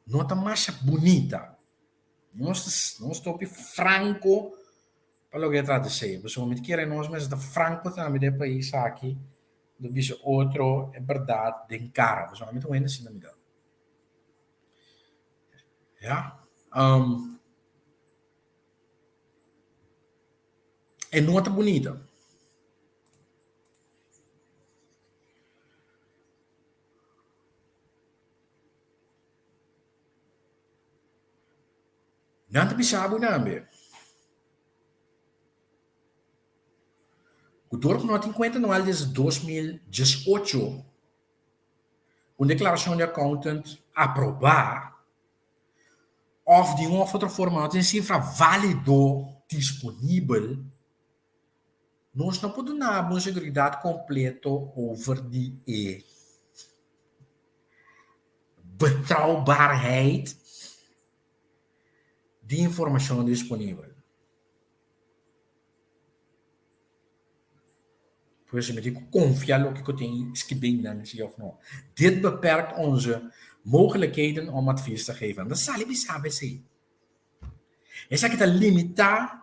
no ta masha bunita. Nos ta nos ta hopi franco pa loke ta trata esei. Pasobra mi ta kere nos mester ta franco tambe den e pais aki, lo bisa otro e berdad den cara. Pasobra mi ta un hende asina mi ta. Ya. E no ta bunita. Nan ta bisa bo tambe ku dor ku no tin kuenta anual desde 2018, un deklarashon di accountant aprobá òf di un òf otro forma no tin sifra válido disponibel, nos no por duna bo un seguridat kompleto over di e betrouwbaarheid di informashon disponibel. Pues mi tin ku konfia loke ku tin skibí nan si òf no. Dit beperkt onze mogelijkheden om advies te geven. Ta sali bisa bo esei. Esaki ta limitá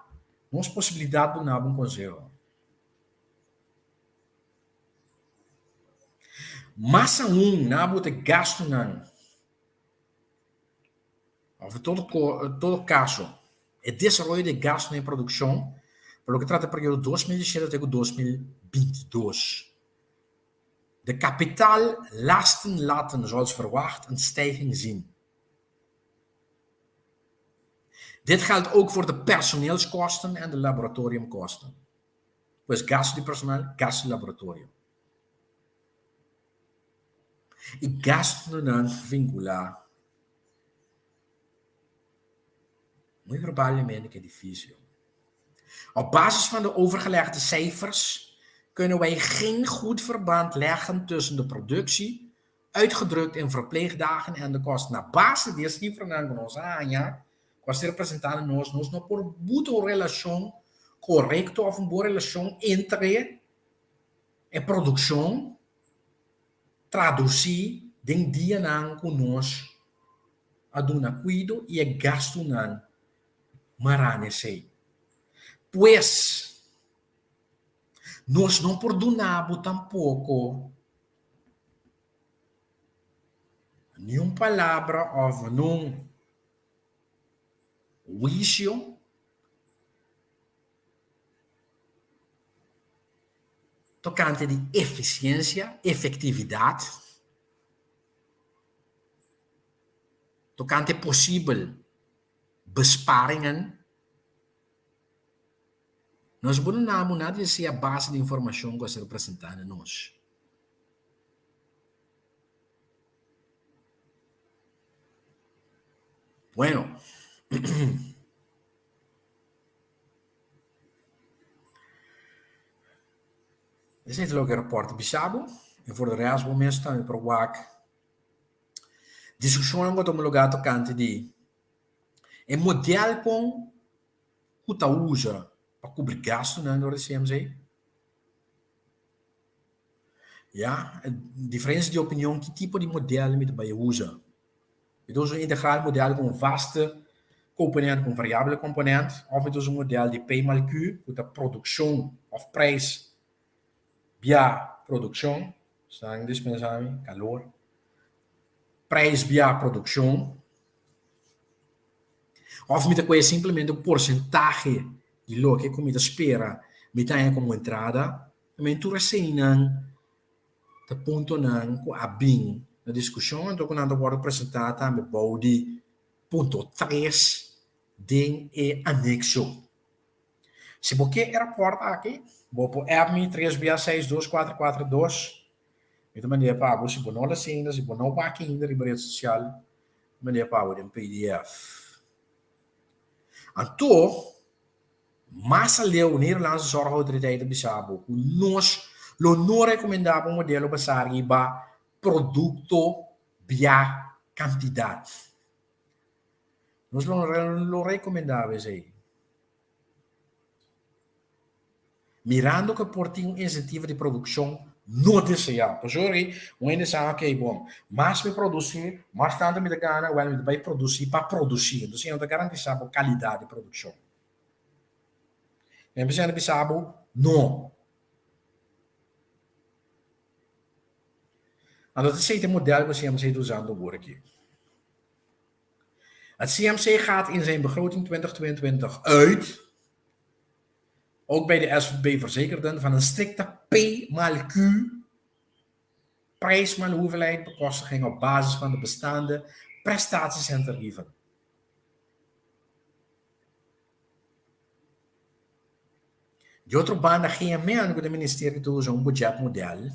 nos posibilidat duna bo un konseho. Mas aun na bo ta gastunan òf en todo todo kaso e desaroyo di e gastunan di produkshon pa loke trata e periodo 2017 te ku 2022. De kapitaallasten laten zoals verwacht een stijging zien. Dit geldt ook voor de personeelskosten en de laboratoriumkosten. Pues gasto di personal, gasto di laboratorio. E gastonan vinculá muy probablemente cu edificio. Op basis van de overgelegde cijfers kunnen wij geen goed verband leggen tussen de productie, uitgedrukt in verpleegdagen en de kosten. Na base di e cifranan cu nos a haña, cu a ser presentá na nos, nos no por buta un relacion corecto of un bon relacion entre e produccion traducí den dianan cu nos a duna cuido y e gastunan mará na esey. Pues, nos no por duna bo tampoco niun palabra of nun huicio tokante di efisiensia, efektividat, tokante posibel besparingen. Nos por duna bo nada di esei a base di informashon ku a ser presentá na nos. Bueno. Esei ta loke e rapòrt ta bisa bo. I for de rèst bo mes tambe por wak diskushonnan ku a tuma lugá tokante di e modèl kon ku ta usa pa kubri gastunan dor di CMC. Ya, diferensia di opinion ki tipo di modèl mi ta bai usa. Mi ta usa un integral modèl ku un vaste komponent ku un variabele komponent òf mi ta usa un modèl di P mal Q ku ta produkshon òf preis bia produkshon, esnan dispensa mi, kalor, preis bia produkshon. Òf mi ta kohe simplemente un porsentahe di loke ku mi ta spera mi ta haña komo entrada. Men tur eseinan ta puntonan ku a bin na diskushon anto ku nan ta wòrdu presentá tambe bou di punto tres den e anekso. Si bo ke e rapòrt aki, bo por app mi tres bia seis dos kuater kuater dos. Mi ta mand'é pa bo si bo no lesa ainda, si bo no wak ainda riba ret sosial, mi ta mand'é pa bo den pdf. Anto. Mas aleu, Nederlandse Zorgautoriteit ta bisa bo ku nos lo no rekomendá bo modelo basá riba produkto bia kantidat. Nos lo no rekomendá bo esei. Mirando ku por tin un insentivo di produkshon no deseá. Pasobra un hende sa, ok, bon, mas mi produsí, mas tantu mi ta gana, wèl mi ta bai produsí pa produsí. Entonces no ta garantisá bo kalidat di produkshon. Mi a bisa bo, no. Anto ta esei ta e model ku CMC ta usando awor aki. Het CMC gaat in zijn begroting 2022 uit, ook bij de SVB verzekerden, van een strikte P maal Q, prijs maal hoeveelheid bekostiging op basis van de bestaande prestaties en tarieven. Di otro banda GMN ku ta ministerio ta usa un budgetmodel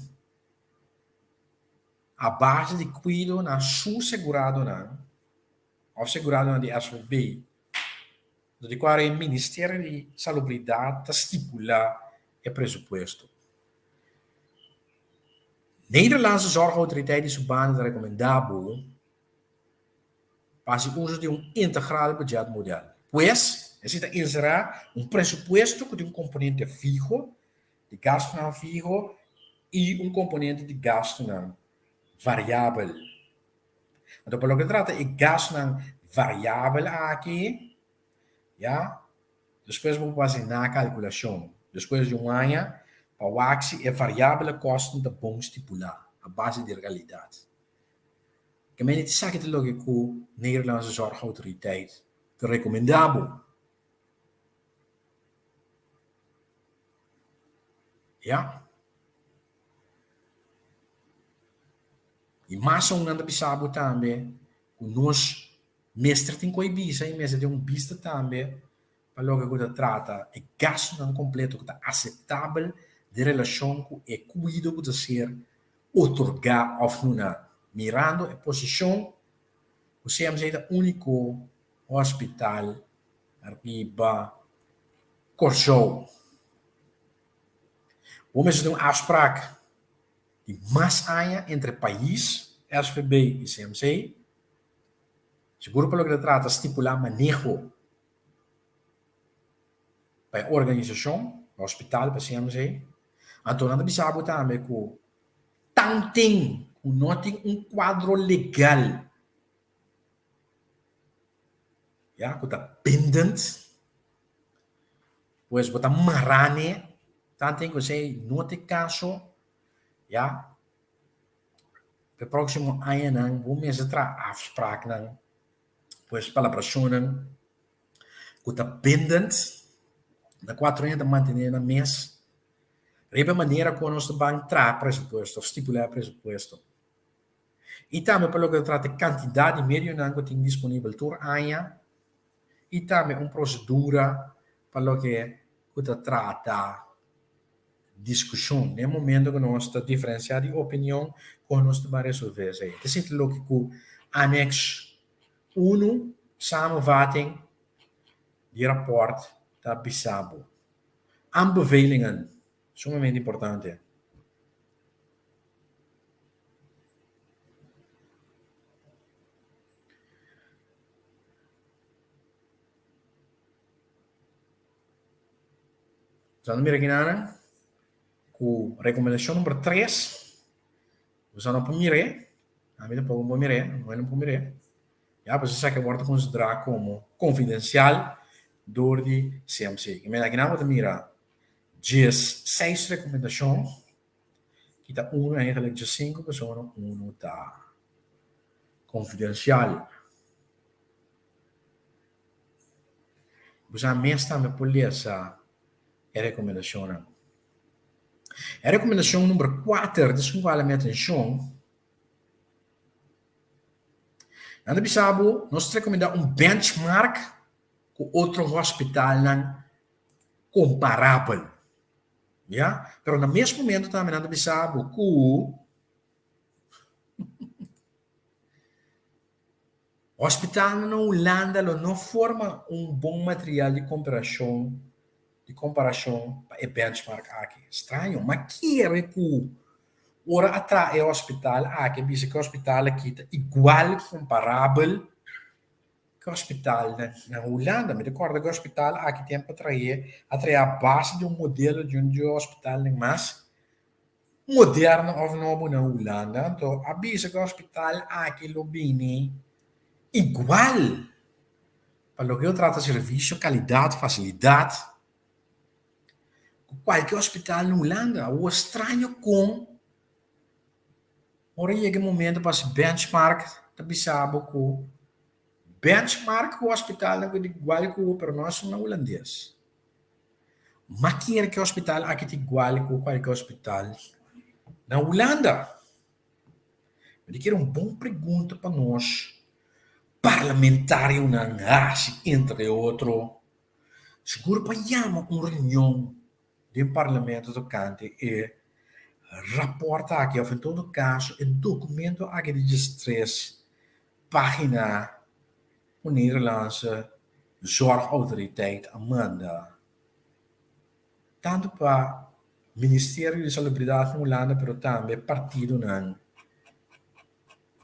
a base di kuido na su seguradonan òf seguradonan di SVB, di kua e ministerio di Salubridat ta stipulá e presupuesto. Nederlandse Zorgautoriteit di su banda ta rekomendá bo pa hasi uso di un integral budgetmodel. Pues, esei ta enserá un presupuesto ku tin un komponente fiho, di gastunan fiho, i un komponente di gastunan variabel. Anto pa loke ta trata e gastunan variabel aki, ya, despues bo por hasi na kalkulashon, despues di un aña, pa wak si e variabele kosten ta bon stipulá a base di realidat. Ke mende ta esaki ta loke ku Nederlandse Zorgautoriteit ta rekomendá bo. Ya. I mas aun nan ta bisa bo tambe ku nos mester tin ku e bisa i mester tin un bista tambe pa loke ku ta trata e gastunan kompleto ku ta aseptabel den relashon ku e kuido ku ta ser otorgá òf duna, mirando e posishon ku CMC ta úniko hospital riba Kòrsou. Bo mester tin un afsprak di mas aña entre pais, SVB i CMC, sigur pa loke ta trata stipulá maneho pa e organisashon, pa hospital, pa CMC. Anto nan ta bisa bo tambe ku tanten ku no tin un kuadro legal, ya, ku ta bindend, pues bo ta mará n'e, tanten ku esei no ta e kaso, ya, pa e próksimo añanan bo mester traha afspraaknan, pues palabrashonnan ku ta bindend, na kua tur hende ta mantené nan mes riba e manera ku nos ta ban traha presupuesto òf stipulá presupuesto. I tambe pa loke ta trata e kantidat di medionan ku tin disponibel tur aña i tambe un prosedura pa loke ku ta trata diskushon. Den e momento ku nos ta diferensiá di opinion kon nos ta ban resolvé esei. Esei ta loke ku Annex unu. Samenvatting di rapòrt ta bisa bo. Aanbevelingen, sumamente importante. Nos a mira kinanan ku rekomendashon number tres, nos a no por mir'é, ami tampoko no por mir'é, no por mir'é. Ya, pues esaki a wòrdu konsiderá komo konfidensial dor di CMC. I mira, akinan bo ta mira diesseis rekomendashon, ki ta unu eigenlijk diesinku pasobra unu ta konfidensial. Bo sa mes tambe por lesa e rekomendashonnan. E rekomendashon number kuater ta esun ku hala mi atenshon. Nan ta bisa bo, nos ta rekomendá un benchmark ku otro hospitalnan komparabel. Ya? Pero na mes momento tambe nan ta bisa bo ku hospitalnan na Hulanda lo no forma un bon material di komparashon di komparashon pa e benchmark aki. Straño, ma kere ku Ora a traha e hospital aki a bisa ku e hospital aki ta igual komparabel ku e hospital na Hulanda. Mi ta kòrda ku e hospital aki tempu a trahe a trahe a base di un modelo di un di e hospitalnan mas moderno òf nobo na Hulanda. Anto a bisa ku e hospital aki lo bini igual pa loke lo trata servisio, kalidat, fasilidat. Ku kualke hospital na Hulanda. Awor straño kon ora yega e momento pa hasi benchmark ta bisa bo ku benchmark ku hospitalnan ku ta igual ku bo pero no esun na hulandes. Ma kier ku e hospital aki ta igual ku kualke hospital na Hulanda? Mi ta kere un bon pregunta pa nos parlamentarionan hasi entre otro. Sigur pa yama un reunion den parlamento tokante e rapòrt aki òf en todo kaso e dokumento aki di diestres página ku Nederlandse Zorgautoriteit a manda tantu pa Ministerio di Salubridat na Hulanda pero tambe partidonan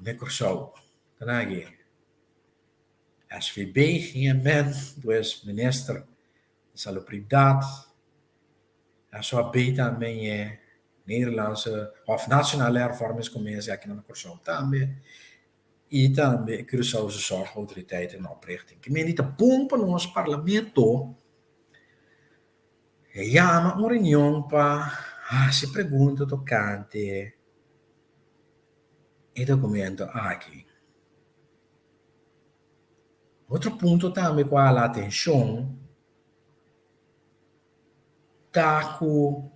na Kòrsou. Ta nan aki. SVB, GMN, pues Minister di Salubridad, SOAB tambe e Nederlandse of Nationale Hervormingscommissie aki na Kòrsou tambe i tambe e Curaçaose Zorgautoriteit in oprichting. Ki mende ta bon pa nos Parlamento yama un reunion pa hasi pregunta tokante e documento aki. Otro punto tambe ku a hala atenshon ta ku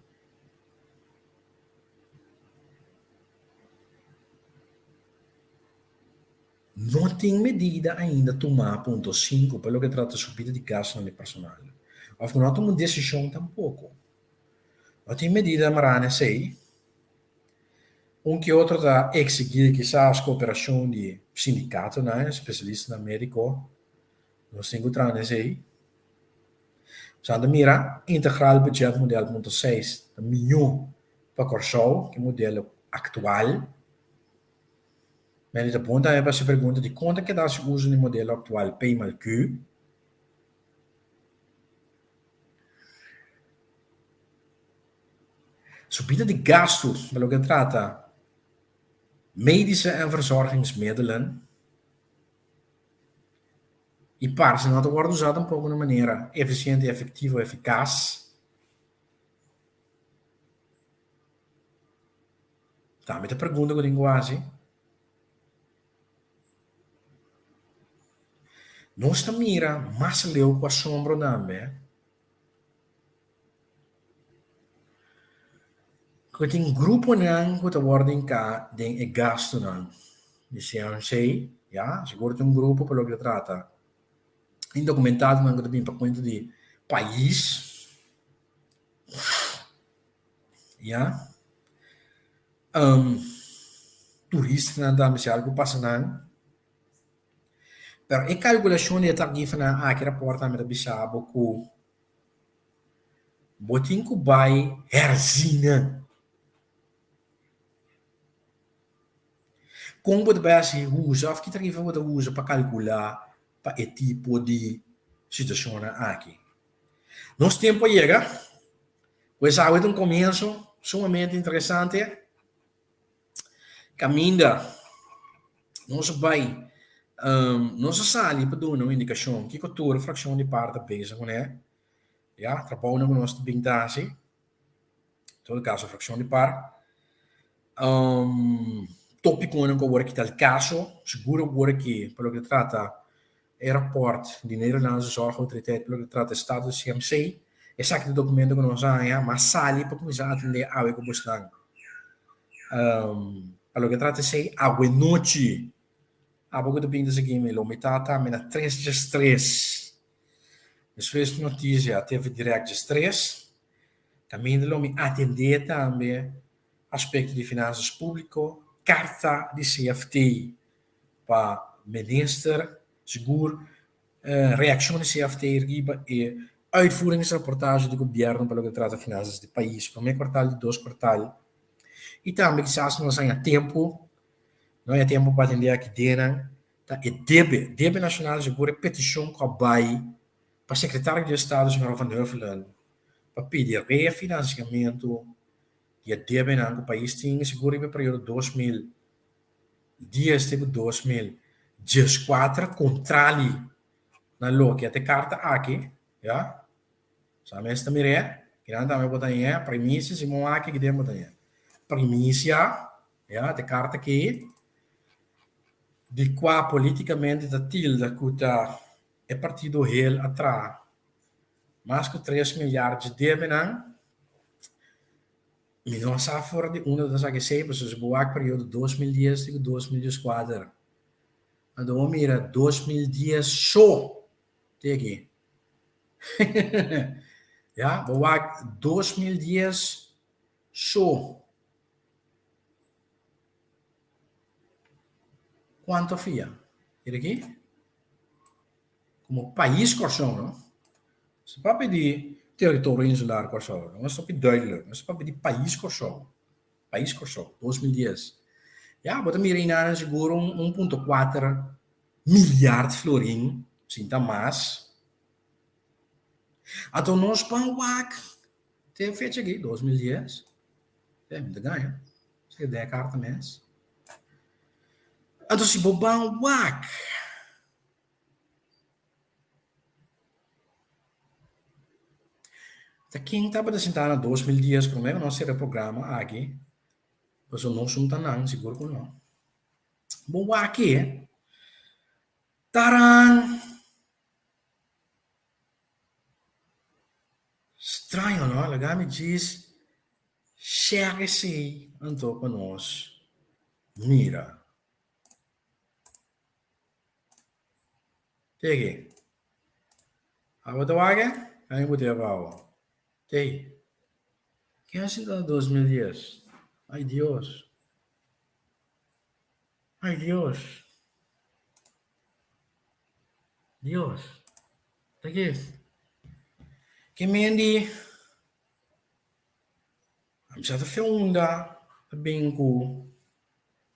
no tin medida ainda tumá punto sinku pa loke trata subida di gastunan di personal òf ku no a tuma un desishon tampoko. No tin medida mará na esei. Un ke otro ta eksigí kisas kooperashon di sindikatonan, spesialistanan médiko. Nos tin ku traha na esei. Nos a mira Integraal Budget Model punto seis ta mihó pa Kòrsou ku e modelo aktual. Mende ta bon tambe pa hasi pregunta dikon ta keda hasi uso di modelo aktual P mal Q. Subida di gastu pa loke trata medische en verzorgingsmiddelen i parse no ta wòrdu usá tampoko na manera efisiente, efektivo, efikas. Tambe ta pregunta ku tin ku hasi. Nos ta mira mas leu ku asombro tambe. Ku tin gruponan ku ta wòrdu hinká den e gastunan di CMC, ya, sigur tin un grupo pa loke ta trata indokumentadonan ku ta bini pa kuenta di pais, ya, turistanan tambe si algu pasa nan. Pero e kalkulashon di e tarifanan aki rapòrt tambe ta bisa bo ku bo tin ku bai herzina. Kon bo ta bai hasi usa òf ki tarifa bo ta usa pa kalkulá pa e tipo di situashonnan aki? Nos tempu a yega, pues awe ta un komienso sumamente interesante. Kaminda nos a bai, nos a sali pa duna un indikashon kiko tur frakshon di par ta bezig kuné, ya, trabounan ku nos ta bin ta hasi, en todo kaso frakshon di par. Topikonan ku awor aki ta el kaso, sigur awor aki pa loke ta trata e rapòrt di Nederlandse Zorgautoriteit pa loke ta trata e status di CMC, esaki ta dokumento ku nos a haña, mas sali pa kuminsá atendé awe ku bosnan. Pa loke ta trata esei, awenochi abo ku ta bin ta sigui mi lo mi ta tambe na tres djes tres. Despues di notisia TV Direct djes tres, kaminda lo mi atendé tambe aspekto di finansas públiko, karta di CFT pa minister, sigur reakshon di CFT riba e uitvoeringsrapportage di gobièrnu pa loke ta trata finansas di pais, promé kwartal di dos kwartal, i tambe kisas nos haña tempu, no haña tempu pa atendé aki denan, ta e debe, debe nashonal sigur e petishon ku a bai pa sekretario di estado señor Van Huffelen pa pidi refinansiamentu di e debenan ku pais tin sigur riba e periodo 2010 te ku 2014 kontrali na loke a te karta aki, ya. Sa mes ta mir'é, kinan tambe bo ta ñe, primisia si bo wak aki den bo ta ñe. Primisia, ya, te karta aki, di kua politikamente ta tilda ku ta e partido hel a traha mas ku tres milyar dje debenan. Mi no sa for di unda ta saka esei, pasobra si bo wak periodo 2010 te ku 2014, anto bo mira 2010 so te aki. Ya, bo wak 2010 so. Kuantu a fia? Mira aki. Komo pais Kòrsou no. Nos ta papia di teritorio insular Kòrsou no. Nos ta papia duidelijk. Nos ta papia di pais Kòrsou. Pais Kòrsou, 2010. Ya, bo ta mira einan sigur un un punto kuater milyard florin, sin ta mas. Anto nos ban wak te e fecha aki, 2010. E, mi ta gaña. Esaki ta den e karta mes. Anto si bo ban wak. Ta ken tabata sintá na 2010 promé ku nos sera e programa aki? Pasobra nos un ta nan, sigur ku no. Bo wak e. Taran! Straño no, laga mi djis share esei anto pa nos mira. Tegi. Abo ta wak e? Ami bo te abao. Tei. Ken a sinta na 2010? Ay Dios. Ay Dios. Dios. Ta ke? Ke mendi ami sa ta fe unda ta bin ku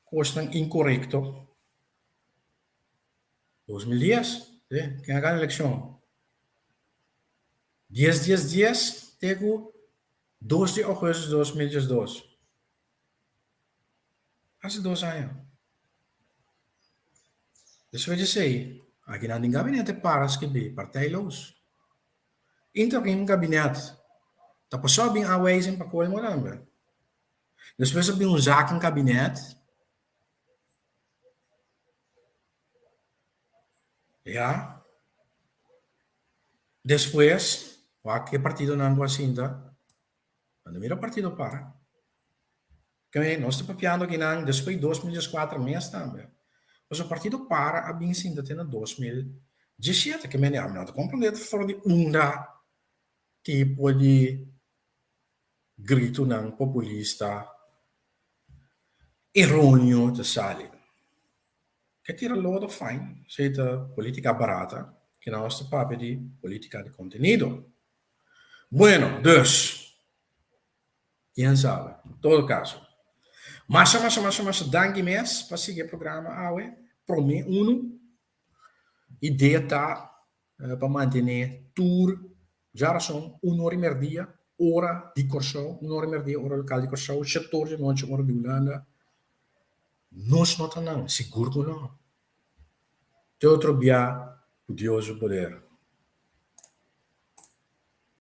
kosnan inkorekto. 2010, eh, ken a gana elekshon? Dies dies dies te ku dos di ougùstus 2012. Hasi dos aña. Despues di esei, akinan den gabinete para skibí partijloos. Interim kabinet ta pasó a bin aanwijzing pa kolmo tambe. Despues a bin un zakenkabinet. Ya. Despues, wak e partidonan ku a sinta, nan ta mira partido para. Kende nos ta papiando akinan despues di 2014 mes tambe. Pasobra partido para a bin sinta te na 2017. Ke mende ami no ta komprende for di unda tipo di gritonan populista eroneo ta sali. Ke tira lodo fine, esei ta politica barata, ke nos ta papia di politica di contenido. Bueno, dus, ken sabe. Todo caso, masha masha masha masha danki mes pa sigui e programa awe, prome unu. Idea ta pa mantene tur djarason un ora i merdia, ora di Kòrsou, un ora i merdia ora lokal di Kòrsou, shetor di anochi ora di Hulanda. Nos no ta nan, sigur ku no. Te otro bia ku Dios su poder.